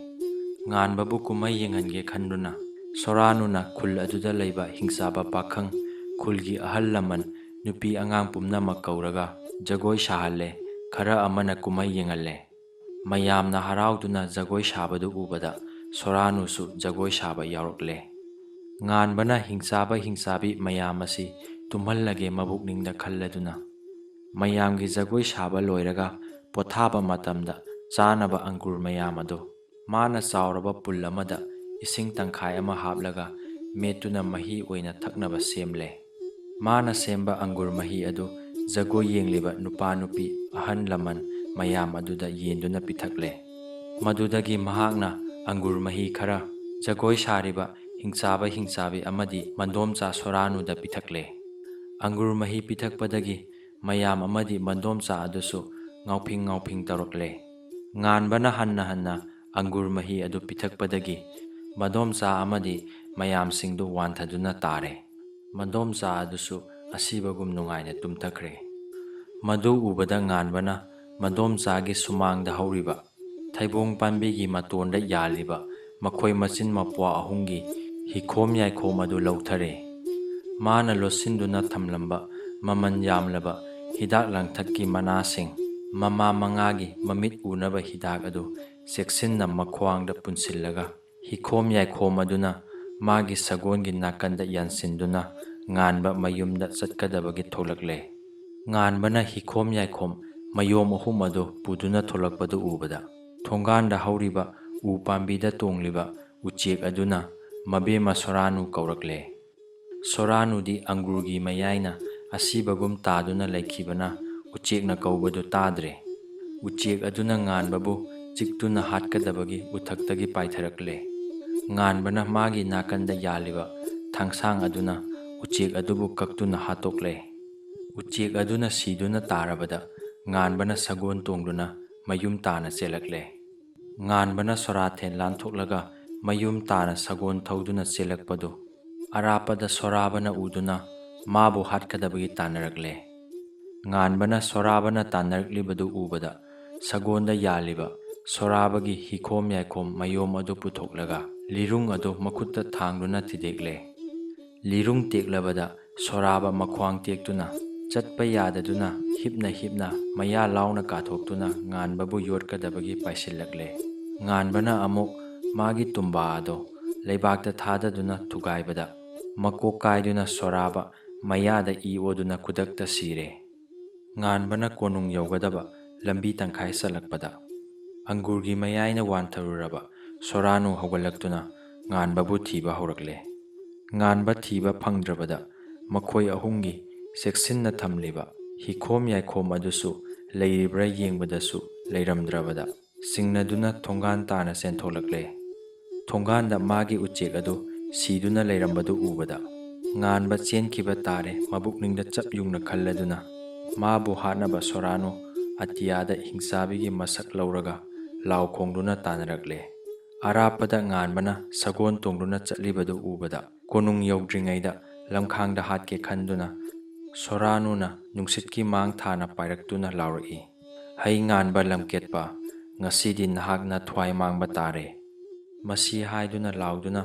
ꯉꯥꯟꯕꯕꯨ ꯀꯨꯝꯍꯩ ꯌꯦꯡꯍꯟꯒꯦ ꯈꯟꯗꯨꯅ, ꯁꯣꯔꯥꯅꯨꯅ ꯈꯨꯜ ꯑꯗꯨꯗ ꯂꯩꯕ ꯍꯤꯡꯆꯥꯕ ꯄꯥꯈꯪ, ꯈꯨꯜꯒꯤ ꯑꯍꯜ ꯂꯃꯟ, ꯅꯨꯄꯤ ꯑꯉꯥꯡ ꯄꯨꯝꯅꯃꯛ ꯀꯧꯔꯒ ꯖꯒꯣꯏ ꯁꯥꯍꯜꯂꯦ꯫ ꯈꯔ ꯑꯃꯅ ꯀꯨꯝꯍꯩ ꯌꯦꯡꯍꯜꯂꯦ꯫ ꯃꯌꯥꯝꯅ ꯍꯔꯥꯎꯗꯨꯅ ꯖꯒꯣꯏ ꯁꯥꯕꯗꯨ ꯎꯕꯗ ꯁꯣꯔꯥꯅꯨꯁꯨ ꯖꯒꯣꯏ ꯁꯥꯕ ꯌꯥꯎꯔꯛꯂꯦ꯫ ꯉꯥꯟꯕꯅ ꯍꯤꯡꯆꯥꯕ ꯍꯤꯡꯆꯥꯕꯤ ꯃꯌꯥꯝ ꯑꯁꯤ ꯇꯨꯝꯍꯜꯂꯒꯦ ꯃꯕꯨꯛꯅꯤꯡꯗ ꯈꯜꯂꯗꯨꯅ꯫ ꯃꯌꯥꯝꯒꯤ ꯖꯒꯣꯏ ꯁꯥꯕ ꯂꯣꯏꯔꯒ ꯄꯣꯊꯥꯕ ꯃꯇꯝꯗ ꯆꯥꯅꯕ ꯑꯪꯒꯨꯔ ꯃꯌꯥꯝ ꯑꯗꯨ ꯃꯥꯅ ꯆꯥꯎꯔꯕ ꯄꯨꯜ ꯑꯃꯗ ꯏꯁꯤꯡ ꯇꯪꯈꯥꯏ ꯑꯃ ꯍꯥꯞꯂꯒ ꯃꯦꯠꯇꯨꯅ ꯃꯍꯤ ꯑꯣꯏꯅ ꯊꯛꯅꯕ ꯁꯦꯝꯂꯦ꯫ ꯃꯥꯅ ꯁꯦꯝꯕ ꯑꯪꯒꯨꯔ ꯃꯍꯤ ꯑꯗꯨ ꯖꯒꯣꯏ ꯌꯦꯡꯂꯤꯕ ꯅꯨꯄꯥ ꯅꯨꯄꯤ, ꯑꯍꯜ ꯂꯃꯟ ꯃꯌꯥꯝ ꯑꯗꯨꯗ ꯌꯦꯟꯗꯨꯅ ꯄꯤꯊꯛꯂꯦ꯫ ꯃꯗꯨꯗꯒꯤ ꯃꯍꯥꯛꯅ ꯑꯪꯒꯨꯔ ꯃꯍꯤ ꯈꯔ ꯖꯒꯣꯏ ꯁꯥꯔꯤꯕ ꯍꯤꯡꯆꯥꯕ ꯍꯤꯡꯆꯥꯕꯤ ꯑꯃꯗꯤ ꯃꯟꯗꯣꯝꯆꯥ ꯁꯣꯔꯥꯅꯨꯗ ꯄꯤꯊꯛꯂꯦ꯫ ꯑꯪꯒꯨꯔ ꯃꯍꯤ ꯄꯤꯊꯛꯄꯗꯒꯤ ꯃꯌꯥꯝ ꯑꯃꯗꯤ ꯃꯟꯗꯣꯝꯆꯥ ꯑꯗꯨꯁꯨ ꯉꯥꯎꯐꯤꯡ ꯉꯥꯎꯐꯤꯡ ꯇꯧꯔꯛꯂꯦ꯫ ꯉꯥꯟꯕꯅ ꯍꯟꯅ ꯍꯟꯅ ꯑꯪꯒꯨꯔ ꯃꯍꯤ ꯑꯗꯨ ꯄꯤꯊꯛꯄꯗꯒꯤ ꯃꯟꯗꯣꯝꯆꯥ ꯑꯃꯗꯤ ꯃꯌꯥꯝꯁꯤꯡꯗꯨ ꯋꯥꯟꯊꯗꯨꯅ ꯇꯥꯔꯦ꯫ ꯃꯟꯗꯣꯝꯆꯥ ꯑꯗꯨꯁꯨ ꯑꯁꯤꯕꯒꯨꯝ ꯅꯨꯡꯉꯥꯏꯅ ꯇꯨꯝꯊꯈ꯭ꯔꯦ꯫ ꯃꯗꯨ ꯎꯕꯗ ꯉꯥꯟꯕꯅ ꯃꯟꯗꯣꯝꯆꯥꯒꯤ ꯁꯨꯃꯥꯡꯗ ꯍꯧꯔꯤꯕ ꯊꯩꯕꯣꯡ ꯄꯥꯝꯕꯤꯒꯤ ꯃꯇꯣꯟꯗ ꯌꯥꯜꯂꯤꯕ ꯃꯈꯣꯏ ꯃꯆꯤꯟ ꯃꯄ꯭ꯋꯥ ꯑꯍꯨꯝꯒꯤ ꯍꯤꯈꯣꯝ ꯌꯥꯏꯈꯣꯝ ꯑꯗꯨ ꯂꯧꯊꯔꯦ꯫ ꯃꯥꯅ ꯂꯣꯠꯁꯤꯟꯗꯨꯅ ꯊꯝꯂꯝꯕ ꯃꯃꯜ ꯌꯥꯝꯂꯕ ꯍꯤꯗꯥꯛ ꯂꯥꯡꯊꯛꯀꯤ ꯃꯅꯥꯁꯤꯡ, ꯃꯃꯥ ꯃꯉꯥꯒꯤ ꯃꯃꯤꯠ ꯎꯅꯕ ꯍꯤꯗꯥꯛ ꯑꯗꯨ ꯆꯦꯛꯁꯤꯟꯅ ꯃꯈ꯭ꯋꯥꯡꯗ ꯄꯨꯟꯁꯤꯜꯂꯒ ꯍꯤꯈꯣꯝ ꯌꯥꯏꯈꯣꯝ ꯑꯗꯨꯅ ꯃꯥꯒꯤ ꯁꯒꯣꯜꯒꯤ ꯅꯥꯀꯟꯗ ꯌꯥꯟꯁꯤꯟꯗꯨꯅ ꯉꯥꯟꯕ ꯃꯌꯨꯝꯗ ꯆꯠꯀꯗꯕꯒꯤ ꯊꯣꯛꯂꯛꯂꯦ꯫ ꯉꯥꯟꯕꯅ ꯍꯤꯈꯣꯝ ꯌꯥꯏꯈꯣꯝ ꯃꯌꯣꯝ ꯑꯍꯨꯝ ꯑꯗꯨ ꯄꯨꯗꯨꯅ ꯊꯣꯛꯂꯛꯄꯗꯨ ꯎꯕꯗ ꯊꯣꯡꯒꯥꯟꯗ ꯍꯧꯔꯤꯕ ꯎ ꯄꯥꯝꯕꯤꯗ ꯇꯣꯡꯂꯤꯕ ꯎꯆꯦꯛ ꯑꯗꯨꯅ ꯃꯕꯦꯝꯃ ꯁꯣꯔꯥꯅꯨ ꯀꯧꯔꯛꯂꯦ꯫ ꯁꯣꯔꯥꯅꯨꯗꯤ ꯑꯪꯒꯨꯔꯒꯤ ꯃꯌꯥꯏꯅ ꯑꯁꯤꯕꯒꯨꯝ ꯇꯥꯗꯨꯅ ꯂꯩꯈꯤꯕꯅ ꯎꯆꯦꯛꯅ ꯀꯧꯕꯗꯨ ꯇꯥꯗ꯭ꯔꯦ꯫ ꯎꯆꯦꯛ ꯑꯗꯨꯅ ꯉꯥꯟꯕꯕꯨ ꯆꯤꯛꯇꯨꯅ ꯍꯥꯠꯀꯗꯕꯒꯤ ꯎꯊꯛꯇꯒꯤ ꯄꯥꯏꯊꯔꯛꯂꯦ꯫ ꯉꯥꯟꯕꯅ ꯃꯥꯒꯤ ꯅꯥꯀꯟꯗ ꯌꯥꯜꯂꯤꯕ ꯊꯥꯡꯁꯥꯡ ꯑꯗꯨꯅ ꯎꯆꯦꯛ ꯑꯗꯨꯕꯨ ꯀꯛꯇꯨꯅ ꯍꯥꯠꯇꯣꯛꯂꯦ꯫ ꯎꯆꯦꯛ ꯑꯗꯨꯅ ꯁꯤꯗꯨꯅ ꯇꯥꯔꯕꯗ ꯉꯥꯟꯕꯅ ꯁꯒꯣꯜ ꯇꯣꯡꯗꯨꯅ ꯃꯌꯨꯝ ꯇꯥꯅ ꯆꯦꯜꯂꯛꯂꯦ꯫ ꯉꯥꯟꯕꯅ ꯁꯣꯔꯥꯊꯦꯟ ꯂꯥꯟꯊꯣꯛꯂꯒ ꯃꯌꯨꯝ ꯇꯥꯅ ꯁꯒꯣꯜ ꯊꯧꯗꯨꯅ ꯆꯦꯜꯂꯛꯄꯗꯨ ꯑꯔꯥꯞꯄꯗ ꯁꯣꯔꯥꯕꯅ ꯎꯗꯨꯅ ꯃꯥꯕꯨ ꯍꯥꯠꯀꯗꯕꯒꯤ ꯇꯥꯟꯅꯔꯛꯂꯦ꯫ ꯉꯥꯟꯕꯅ ꯁꯣꯔꯥꯕꯅ ꯇꯥꯟꯅꯔꯛꯂꯤꯕꯗꯨ ꯎꯕꯗ ꯁꯒꯣꯜꯗ ꯌꯥꯜꯂꯤꯕ ꯁꯣꯔꯥꯕꯒꯤ ꯍꯤꯈꯣꯝ ꯌꯥꯏꯈꯣꯝ ꯃꯌꯣꯝ ꯑꯗꯨ ꯄꯨꯊꯣꯛꯂꯒ ꯂꯤꯔꯨꯡ ꯑꯗꯨ ꯃꯈꯨꯠꯇ ꯊꯥꯡꯗꯨꯅ ꯊꯤꯗꯦꯛꯂꯦ꯫ ꯂꯤꯔꯨꯡ ꯇꯦꯛꯂꯕꯗ ꯁꯣꯔꯥꯕ ꯃꯈ꯭ꯋꯥꯡ ꯇꯦꯛꯇꯨꯅ ꯆꯠꯄ ꯌꯥꯗꯗꯨꯅ ꯍꯤꯞꯅ ꯍꯤꯞꯅ ꯃꯌꯥ ꯂꯥꯎꯅ ꯀꯥꯊꯣꯛꯇꯨꯅ ꯉꯥꯟꯕꯕꯨ ꯌꯣꯠꯀꯗꯕꯒꯤ ꯄꯥꯏꯁꯤꯜꯂꯛꯂꯦ꯫ ꯉꯥꯟꯕꯅ ꯑꯃꯨꯛ ꯃꯥꯒꯤ ꯇꯨꯝꯕꯥ ꯑꯗꯣ ꯂꯩꯕꯥꯛꯇ ꯊꯥꯗꯗꯨꯅ ꯊꯨꯒꯥꯏꯕꯗ ꯃꯀꯣꯛ ꯀꯥꯏꯗꯨꯅ ꯁꯣꯔꯥꯕ ꯃꯌꯥꯗ ꯏ ꯑꯣꯗꯨꯅ ꯈꯨꯗꯛꯇ ꯁꯤꯔꯦ꯫ ꯉꯥꯟꯕꯅ ꯀꯣꯅꯨꯡ ꯌꯧꯒꯗꯕ ꯂꯝꯕꯤ ꯇꯪꯈꯥꯏ ꯆꯠꯂꯛꯄꯗ ꯑꯪꯒꯨꯔꯒꯤ ꯃꯌꯥꯏꯅ ꯋꯥꯟꯊꯔꯨꯔꯕ ꯁꯣꯔꯥꯅꯨ ꯍꯧꯒꯠꯂꯛꯇꯨꯅ ꯉꯥꯟꯕꯕꯨ ꯊꯤꯕ ꯍꯧꯔꯛꯂꯦ꯫ ꯉꯥꯟꯕ ꯊꯤꯕ ꯐꯪꯗ꯭ꯔꯕꯗ ꯃꯈꯣꯏ ꯑꯍꯨꯝꯒꯤ ꯆꯦꯛꯁꯤꯟꯅ ꯊꯝꯂꯤꯕ ꯍꯤꯈꯣꯝ ꯌꯥꯏꯈꯣꯝ ꯑꯗꯨꯁꯨ ꯂꯩꯔꯤꯕ꯭ꯔꯥ ꯌꯦꯡꯕꯗꯁꯨ ꯂꯩꯔꯝꯗ꯭ꯔꯕꯗ ꯆꯤꯡꯅꯗꯨꯅ ꯊꯣꯡꯒꯥꯟ ꯇꯥꯅ ꯆꯦꯟꯊꯣꯛꯂꯛꯂꯦ꯫ ꯊꯣꯡꯒꯥꯟꯗ ꯃꯥꯒꯤ ꯎꯆꯦꯛ ꯑꯗꯨ ꯁꯤꯗꯨꯅ ꯂꯩꯔꯝꯕꯗꯨ ꯎꯕꯗ ꯉꯥꯟꯕ ꯆꯦꯟꯈꯤꯕ ꯇꯥꯔꯦ ꯃꯕꯨꯛꯅꯤꯡꯗ ꯆꯞ ꯌꯨꯡꯅ ꯈꯜꯂꯗꯨꯅ ꯃꯥꯕꯨ ꯍꯥꯠꯅꯕ ꯁꯣꯔꯥꯅꯨ ꯑꯇꯤꯌꯥꯗ ꯍꯤꯡꯆꯥꯕꯤꯒꯤ ꯃꯁꯛ ꯂꯧꯔꯒ ꯂꯥꯎ ꯈꯣꯡꯗꯨꯅ ꯇꯥꯅꯔꯛꯂꯦ꯫ ꯑꯔꯥꯞꯄꯗ ꯉꯥꯟꯕꯅ ꯁꯒꯣꯜ ꯇꯣꯡꯗꯨꯅ ꯆꯠꯂꯤꯕꯗꯨ ꯎꯕꯗ ꯀꯣꯅꯨꯡ ꯌꯧꯗ꯭ꯔꯤꯉꯩꯗ ꯂꯝꯈꯥꯡꯗ ꯍꯥꯠꯀꯦ ꯈꯟꯗꯨꯅ ꯁꯣꯔꯥꯅꯨꯅ ꯅꯨꯡꯁꯤꯠꯀꯤ ꯃꯥꯡ ꯊꯥꯅ ꯄꯥꯏꯔꯛꯇꯨꯅ ꯂꯥꯎꯔꯛꯏ, "ꯍꯩ ꯉꯥꯟꯕ ꯂꯝꯀꯦꯠꯄ, ꯉꯁꯤꯗꯤ ꯅꯍꯥꯛꯅ ꯊ꯭ꯋꯥꯏ ꯃꯥꯡꯕ ꯇꯥꯔꯦ"꯫ ꯃꯁꯤ ꯍꯥꯏꯗꯨꯅ ꯂꯥꯎꯗꯨꯅ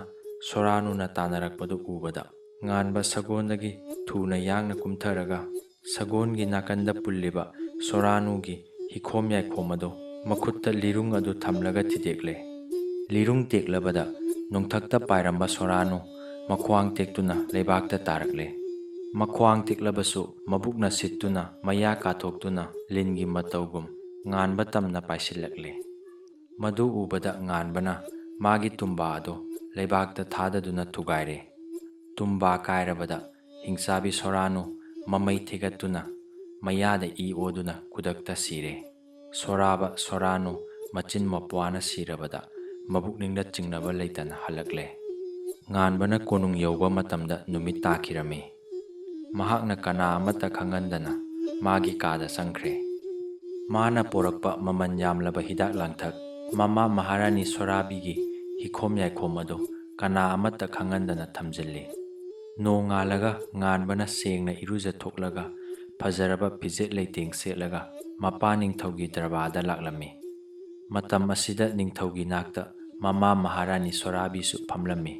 ꯁꯣꯔꯥꯅꯨꯅ ꯇꯥꯅꯔꯛꯄꯗꯨ ꯎꯕꯗ ꯉꯥꯟꯕ ꯁꯒꯣꯜꯗꯒꯤ ꯊꯨꯅ ꯌꯥꯡꯅ ꯀꯨꯝꯊꯔꯒ ꯁꯒꯣꯜꯒꯤ ꯅꯥꯀꯟꯗ ꯄꯨꯜꯂꯤꯕ ꯁꯣꯔꯥꯅꯨꯒꯤ ꯍꯤꯈꯣꯝ ꯌꯥꯏꯈꯣꯝ ꯑꯗꯨ ꯃꯈꯨꯠꯇ ꯂꯤꯔꯨꯡ ꯑꯗꯨ ꯊꯝꯂꯒ ꯊꯤꯗꯦꯛꯂꯦ꯫ ꯂꯤꯔꯨꯡ ꯇꯦꯛꯂꯕꯗ ꯅꯣꯡꯊꯛꯇ ꯄꯥꯏꯔꯝꯕ ꯁꯣꯔꯥꯅꯨ ꯃꯈ꯭ꯋꯥꯡ ꯇꯦꯛꯇꯨꯅ ꯂꯩꯕꯥꯛꯇ ꯇꯥꯔꯛꯂꯦ꯫ ꯃꯈ꯭ꯋꯥꯡ ꯇꯦꯛꯂꯕꯁꯨ ꯃꯕꯨꯛꯅ ꯁꯤꯠꯇꯨꯅ ꯃꯌꯥ ꯀꯥꯊꯣꯛꯇꯨꯅ ꯂꯤꯟꯒꯤ ꯃꯇꯧꯒꯨꯝ ꯉꯥꯟꯕ ꯇꯝꯅ ꯄꯥꯏꯁꯤꯜꯂꯛꯂꯦ꯫ ꯃꯗꯨ ꯎꯕꯗ ꯉꯥꯟꯕꯅ ꯃꯥꯒꯤ ꯇꯨꯝꯕꯥ ꯑꯗꯨ ꯂꯩꯕꯥꯛꯇ ꯊꯥꯗꯗꯨꯅ ꯊꯨꯒꯥꯏꯔꯦ꯫ ꯇꯨꯝꯕꯥ ꯀꯥꯏꯔꯕꯗ ꯍꯤꯡꯆꯥꯕꯤ ꯁꯣꯔꯥꯅꯨ ꯃꯃꯩ ꯊꯤꯒꯠꯇꯨꯅ ꯃꯌꯥꯗ ꯏ ꯑꯣꯗꯨꯅ ꯈꯨꯗꯛꯇ ꯁꯤꯔꯦ꯫ ꯁꯣꯔꯥꯕ ꯁꯣꯔꯥꯅꯨ ꯃꯆꯤꯟ ꯃꯄ꯭ꯋꯥꯅ ꯁꯤꯔꯕꯗ ꯃꯕꯨꯛꯅꯤꯡꯗ ꯆꯤꯡꯅꯕ ꯂꯩꯇꯅ ꯍꯜꯂꯛꯂꯦ꯫ ꯉꯥꯟꯕꯅ ꯀꯣꯅꯨꯡ ꯌꯧꯕ ꯃꯇꯝꯗ ꯅꯨꯃꯤꯠ ꯇꯥꯈꯤꯔꯝꯃꯤ꯫ ꯃꯍꯥꯛꯅ ꯀꯅꯥ ꯑꯃꯠꯇ ꯈꯪꯍꯟꯗꯅ ꯃꯥꯒꯤ ꯀꯥꯗ ꯆꯪꯈ꯭ꯔꯦ꯫ ꯃꯥꯅ ꯄꯣꯔꯛꯄ ꯃꯃꯜ ꯌꯥꯝꯂꯕ ꯍꯤꯗꯥꯛ ꯂꯥꯡꯊꯛ, ꯃꯃꯥ ꯃꯍꯥꯔꯥꯅꯤ ꯁꯣꯔꯥꯕꯤꯒꯤ ꯍꯤꯈꯣꯝ ꯌꯥꯏꯈꯣꯝ ꯑꯗꯨ ꯀꯅꯥ ꯑꯃꯠꯇ ꯈꯪꯍꯟꯗꯅ ꯊꯝꯖꯤꯜꯂꯤ꯫ ꯅꯣꯡꯉꯥꯜꯂꯒ ꯉꯥꯟꯕꯅ ꯁꯦꯡꯅ ꯏꯔꯨꯖꯊꯣꯛꯂꯒ ꯐꯖꯔꯕ ꯐꯤꯖꯦꯠ ꯂꯩꯇꯦꯡ ꯁꯦꯠꯂꯒ ꯃꯄꯥ ꯅꯤꯡꯊꯧꯒꯤ ꯗꯔꯕꯥꯔꯗ ꯂꯥꯛꯂꯝꯃꯤ꯫ ꯃꯇꯝ ꯑꯁꯤꯗ ꯅꯤꯡꯊꯧꯒꯤ ꯅꯥꯛꯇ ꯃꯃꯥ ꯃꯍꯥꯔꯥꯅꯤ ꯁꯣꯔꯥꯕꯤꯁꯨ ꯐꯝꯂꯝꯃꯤ꯫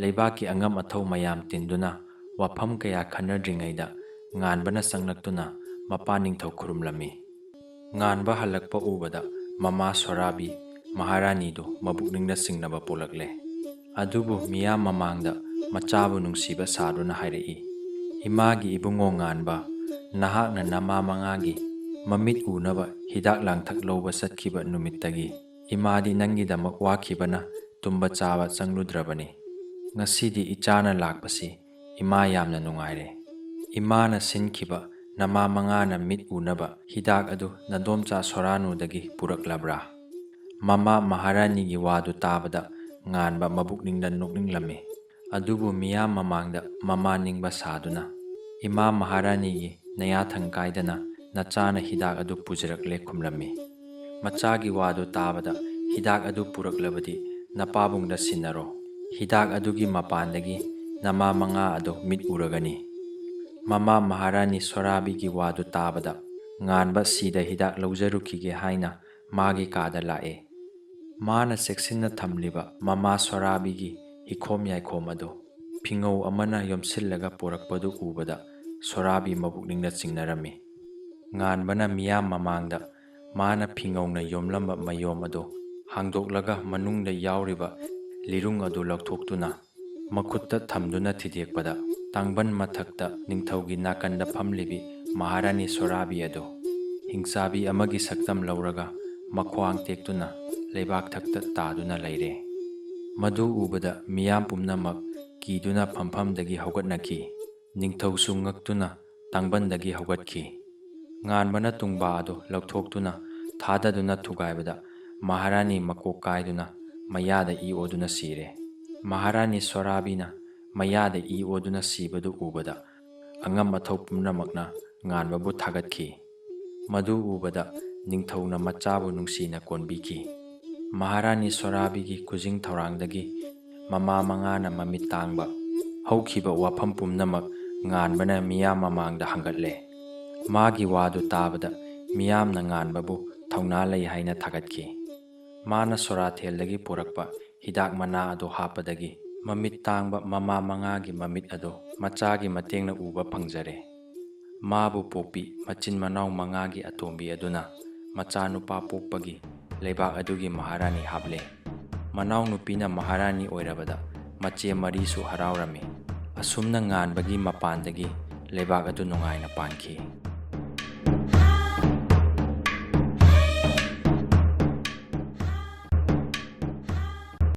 ꯂꯩꯕꯥꯛꯀꯤ ꯑꯉꯝ ꯑꯊꯧ ꯃꯌꯥꯝ ꯇꯤꯟꯗꯨꯅ ꯋꯥꯐꯝ ꯀꯌꯥ ꯈꯟꯅꯗ꯭ꯔꯤꯉꯩꯗ ꯉꯥꯟꯕꯅ ꯆꯪꯂꯛꯇꯨꯅ ꯃꯄꯥ ꯅꯤꯡꯊꯧ ꯈꯨꯔꯨꯝꯂꯝꯃꯤ꯫ ꯉꯥꯟꯕ ꯍꯜꯂꯛꯄ ꯎꯕꯗ ꯃꯃꯥ ꯁꯣꯔꯥꯕꯤ ꯃꯍꯥꯔꯥꯅꯤꯗꯨ ꯃꯕꯨꯛꯅꯤꯡꯗ ꯆꯤꯡꯅꯕ ꯄꯣꯛꯂꯛꯂꯦ꯫ ꯑꯗꯨꯕꯨ ꯃꯤꯌꯥꯝ ꯃꯃꯥꯡꯗ ꯃꯆꯥꯕꯨ ꯅꯨꯡꯁꯤꯕ ꯁꯥꯗꯨꯅ ꯍꯥꯏꯔꯛꯏ, "ꯏꯃꯥꯒꯤ ꯏꯕꯨꯡꯉꯣ ꯉꯥꯟꯕ, ꯅꯍꯥꯛꯅ ꯅꯃꯥ ꯃꯉꯥꯒꯤ ꯃꯃꯤꯠ ꯎꯅꯕ ꯍꯤꯗꯥꯛ ꯂꯥꯡꯊꯛ ꯂꯧꯕ ꯆꯠꯈꯤꯕ ꯅꯨꯃꯤꯠꯇꯒꯤ ꯏꯃꯥꯗꯤ ꯅꯪꯒꯤꯗꯃꯛ ꯋꯥꯈꯤꯕꯅ ꯇꯨꯝꯕ ꯆꯥꯕ ꯆꯪꯂꯨꯗ꯭ꯔꯕꯅꯤ꯫ ꯉꯁꯤꯗꯤ ꯏꯆꯥꯅ ꯂꯥꯛꯄꯁꯤ ꯏꯃꯥ ꯌꯥꯝꯅ ꯅꯨꯡꯉꯥꯏꯔꯦ꯫ ꯏꯃꯥꯅ ꯁꯤꯟꯈꯤꯕ ꯅꯃꯥ ꯃꯉꯥꯅ ꯃꯤꯠ ꯎꯅꯕ ꯍꯤꯗꯥꯛ ꯑꯗꯨ ꯅꯗꯣꯝꯆꯥ ꯁꯣꯔꯥꯅꯨꯗꯒꯤ ꯄꯨꯔꯛꯂꯕ꯭ꯔꯥ?" ꯃꯃꯥ ꯃꯍꯥꯔꯥꯅꯤꯒꯤ ꯋꯥꯗꯨ ꯇꯥꯕꯗ ꯉꯥꯟꯕ ꯃꯕꯨꯛꯅꯤꯡꯗ ꯅꯣꯛꯅꯤꯡꯂꯝꯃꯤ꯫ ꯑꯗꯨꯕꯨ ꯃꯤꯌꯥꯝ ꯃꯃꯥꯡꯗ ꯃꯃꯥ ꯅꯤꯡꯕ ꯁꯥꯗꯨꯅ, "ꯏꯃꯥ ꯃꯍꯥꯔꯥꯅꯤꯒꯤ ꯅꯌꯥꯊꯪ ꯀꯥꯏꯗꯅ ꯅꯆꯥꯅ ꯍꯤꯗꯥꯛ ꯑꯗꯨ ꯄꯨꯖꯔꯛꯂꯦ" ꯈꯨꯝꯂꯝꯃꯤ꯫ ꯃꯆꯥꯒꯤ ꯋꯥꯗꯨ ꯇꯥꯕꯗ, "ꯍꯤꯗꯥꯛ ꯑꯗꯨ ꯄꯨꯔꯛꯂꯕꯗꯤ ꯅꯄꯥꯕꯨꯡꯗ ꯁꯤꯟꯅꯔꯣ꯫ ꯍꯤꯗꯥꯛ ꯑꯗꯨꯒꯤ ꯃꯄꯥꯟꯗꯒꯤ ꯅꯃꯥ ꯃꯉꯥ ꯑꯗꯨ ꯃꯤꯠ ꯎꯔꯒꯅꯤ꯫" ꯃꯃꯥ ꯃꯍꯥꯔꯥꯅꯤ ꯁꯣꯔꯥꯕꯤꯒꯤ ꯋꯥꯗꯨ ꯇꯥꯕꯗ, ꯉꯥꯟꯕ ꯁꯤꯗ ꯍꯤꯗꯥꯛ ꯂꯧꯖꯔꯨꯈꯤꯒꯦ ꯍꯥꯏꯅ ꯃꯥꯒꯤ ꯀꯥꯗ ꯂꯥꯛꯑꯦ꯫ ꯃꯥꯅ ꯆꯦꯛꯁꯤꯟꯅ ꯊꯝꯂꯤꯕ ꯃꯃꯥ ꯁꯣꯔꯥꯕꯤꯒꯤ ꯍꯤꯈꯣꯝ ꯌꯥꯏꯈꯣꯝ ꯑꯗꯨ ꯐꯤꯉꯧ ꯑꯃꯅ ꯌꯣꯝꯁꯤꯜꯂꯒ ꯄꯨꯔꯛꯄꯗꯨ ꯎꯕꯗ ꯁꯣꯔꯥꯕꯤ ꯃꯕꯨꯛꯅꯤꯡꯗ ꯆꯤꯡꯅꯔꯝꯃꯤ꯫ ꯉꯥꯟꯕꯅ ꯃꯤꯌꯥꯝ ꯃꯃꯥꯡꯗ ꯃꯥꯅ ꯐꯤꯉꯧꯅ ꯌꯣꯝꯂꯝꯕ ꯃꯌꯣꯝ ꯑꯗꯨ ꯍꯥꯡꯗꯣꯛꯂꯒ ꯃꯅꯨꯡꯗ ꯌꯥꯎꯔꯤꯕ ꯂꯤꯔꯨꯡ ꯑꯗꯨ ꯂꯧꯊꯣꯛꯇꯨꯅ ꯃꯈꯨꯠꯇ ꯊꯝꯗꯨꯅ ꯊꯤꯗꯦꯛꯄꯗ, ꯇꯥꯡꯕꯟ ꯃꯊꯛꯇ ꯅꯤꯡꯊꯧꯒꯤ ꯅꯥꯀꯟꯗ ꯐꯝꯂꯤꯕꯤ ꯃꯍꯥꯔꯥꯅꯤ ꯁꯣꯔꯥꯕꯤ ꯑꯗꯨ ꯍꯤꯡꯆꯥꯕꯤ ꯑꯃꯒꯤ ꯁꯛꯇꯝ ꯂꯧꯔꯒ ꯃꯈ꯭ꯋꯥꯡ ꯇꯦꯛꯇꯨꯅ ꯂꯩꯕꯥꯛ ꯊꯛꯇ ꯇꯥꯗꯨꯅ ꯂꯩꯔꯦ꯫ ꯃꯗꯨ ꯎꯕꯗ ꯃꯤꯌꯥꯝ ꯄꯨꯝꯅꯃꯛ ꯀꯤꯗꯨꯅ ꯐꯝꯐꯝꯗꯒꯤ ꯍꯧꯒꯠꯅꯈꯤ꯫ ꯅꯤꯡꯊꯧꯁꯨ ꯉꯛꯇꯨꯅ ꯇꯥꯡꯕꯟꯗꯒꯤ ꯍꯧꯒꯠꯈꯤ꯫ ꯉꯥꯟꯕꯅ ꯇꯨꯡꯕꯥ ꯑꯗꯨ ꯂꯧꯊꯣꯛꯇꯨꯅ ꯊꯥꯗꯗꯨꯅ ꯊꯨꯒꯥꯏꯕꯗ ꯃꯍꯥꯔꯥꯅꯤ ꯃꯀꯣꯛ ꯀꯥꯏꯗꯨꯅ ꯃꯌꯥꯗ ꯏ ꯑꯣꯗꯨꯅ ꯁꯤꯔꯦ꯫ ꯃꯍꯥꯔꯥꯅꯤ ꯁꯣꯔꯥꯕꯤꯅ ꯃꯌꯥꯗ ꯏ ꯑꯣꯗꯨꯅ ꯁꯤꯕꯗꯨ ꯎꯕꯗ ꯑꯉꯝ ꯑꯊꯧ ꯄꯨꯝꯅꯃꯛꯅ ꯉꯥꯟꯕꯕꯨ ꯊꯥꯒꯠꯈꯤ꯫ ꯃꯗꯨ ꯎꯕꯗ ꯅꯤꯡꯊꯧꯅ ꯃꯆꯥꯕꯨ ꯅꯨꯡꯁꯤꯅ ꯀꯣꯟꯕꯤꯈꯤ꯫ ꯃꯍꯥꯔꯥꯅꯤ ꯁꯣꯔꯥꯕꯤꯒꯤ ꯈꯨꯖꯤꯡ ꯊꯧꯔꯥꯡꯗꯒꯤ ꯃꯃꯥ ꯃꯉꯥꯅ ꯃꯃꯤꯠ ꯇꯥꯡꯕ ꯍꯧꯈꯤꯕ ꯋꯥꯐꯝ ꯄꯨꯝꯅꯃꯛ ꯉꯥꯟꯕꯅ ꯃꯤꯌꯥꯝ ꯃꯃꯥꯡꯗ ꯍꯪꯒꯠꯂꯦ꯫ ꯃꯥꯒꯤ ꯋꯥꯗꯨ ꯇꯥꯕꯗ ꯃꯤꯌꯥꯝꯅ ꯉꯥꯟꯕꯕꯨ ꯊꯧꯅꯥ ꯂꯩ ꯍꯥꯏꯅ ꯊꯥꯒꯠꯈꯤ꯫ ꯃꯥꯅ ꯁꯣꯔꯥꯊꯦꯜꯗꯒꯤ ꯄꯨꯔꯛꯄ ꯍꯤꯗꯥꯛ ꯃꯅꯥ ꯑꯗꯨ ꯍꯥꯞꯄꯗꯒꯤ ꯃꯃꯤꯠ ꯇꯥꯡꯕ ꯃꯃꯥ ꯃꯉꯥꯒꯤ ꯃꯃꯤꯠ ꯑꯗꯨ ꯃꯆꯥꯒꯤ ꯃꯇꯦꯡꯅ ꯎꯕ ꯐꯪꯖꯔꯦ꯫ ꯃꯥꯕꯨ ꯄꯣꯛꯄꯤ ꯃꯆꯤꯟ ꯃꯅꯥꯎ ꯃꯉꯥꯒꯤ ꯑꯇꯣꯝꯕꯤ ꯑꯗꯨꯅ ꯃꯆꯥꯅꯨꯄꯥ ꯄꯣꯛꯄꯒꯤ ꯂꯩꯕꯥꯛ ꯑꯗꯨꯒꯤ ꯃꯍꯥꯔꯥꯅꯤ ꯍꯥꯞꯂꯦ꯫ ꯃꯅꯥꯎꯅꯨꯄꯤꯅ ꯃꯍꯥꯔꯥꯅꯤ ꯑꯣꯏꯔꯕꯗ ꯃꯆꯦ ꯃꯔꯤꯁꯨ ꯍꯔꯥꯎꯔꯝꯃꯤ꯫ ꯑꯁꯨꯝꯅ ꯉꯥꯟꯕꯒꯤ ꯃꯄꯥꯟꯗꯒꯤ ꯂꯩꯕꯥꯛ ꯑꯗꯨ ꯅꯨꯡꯉꯥꯏꯅ ꯄꯥꯟꯈꯤ꯫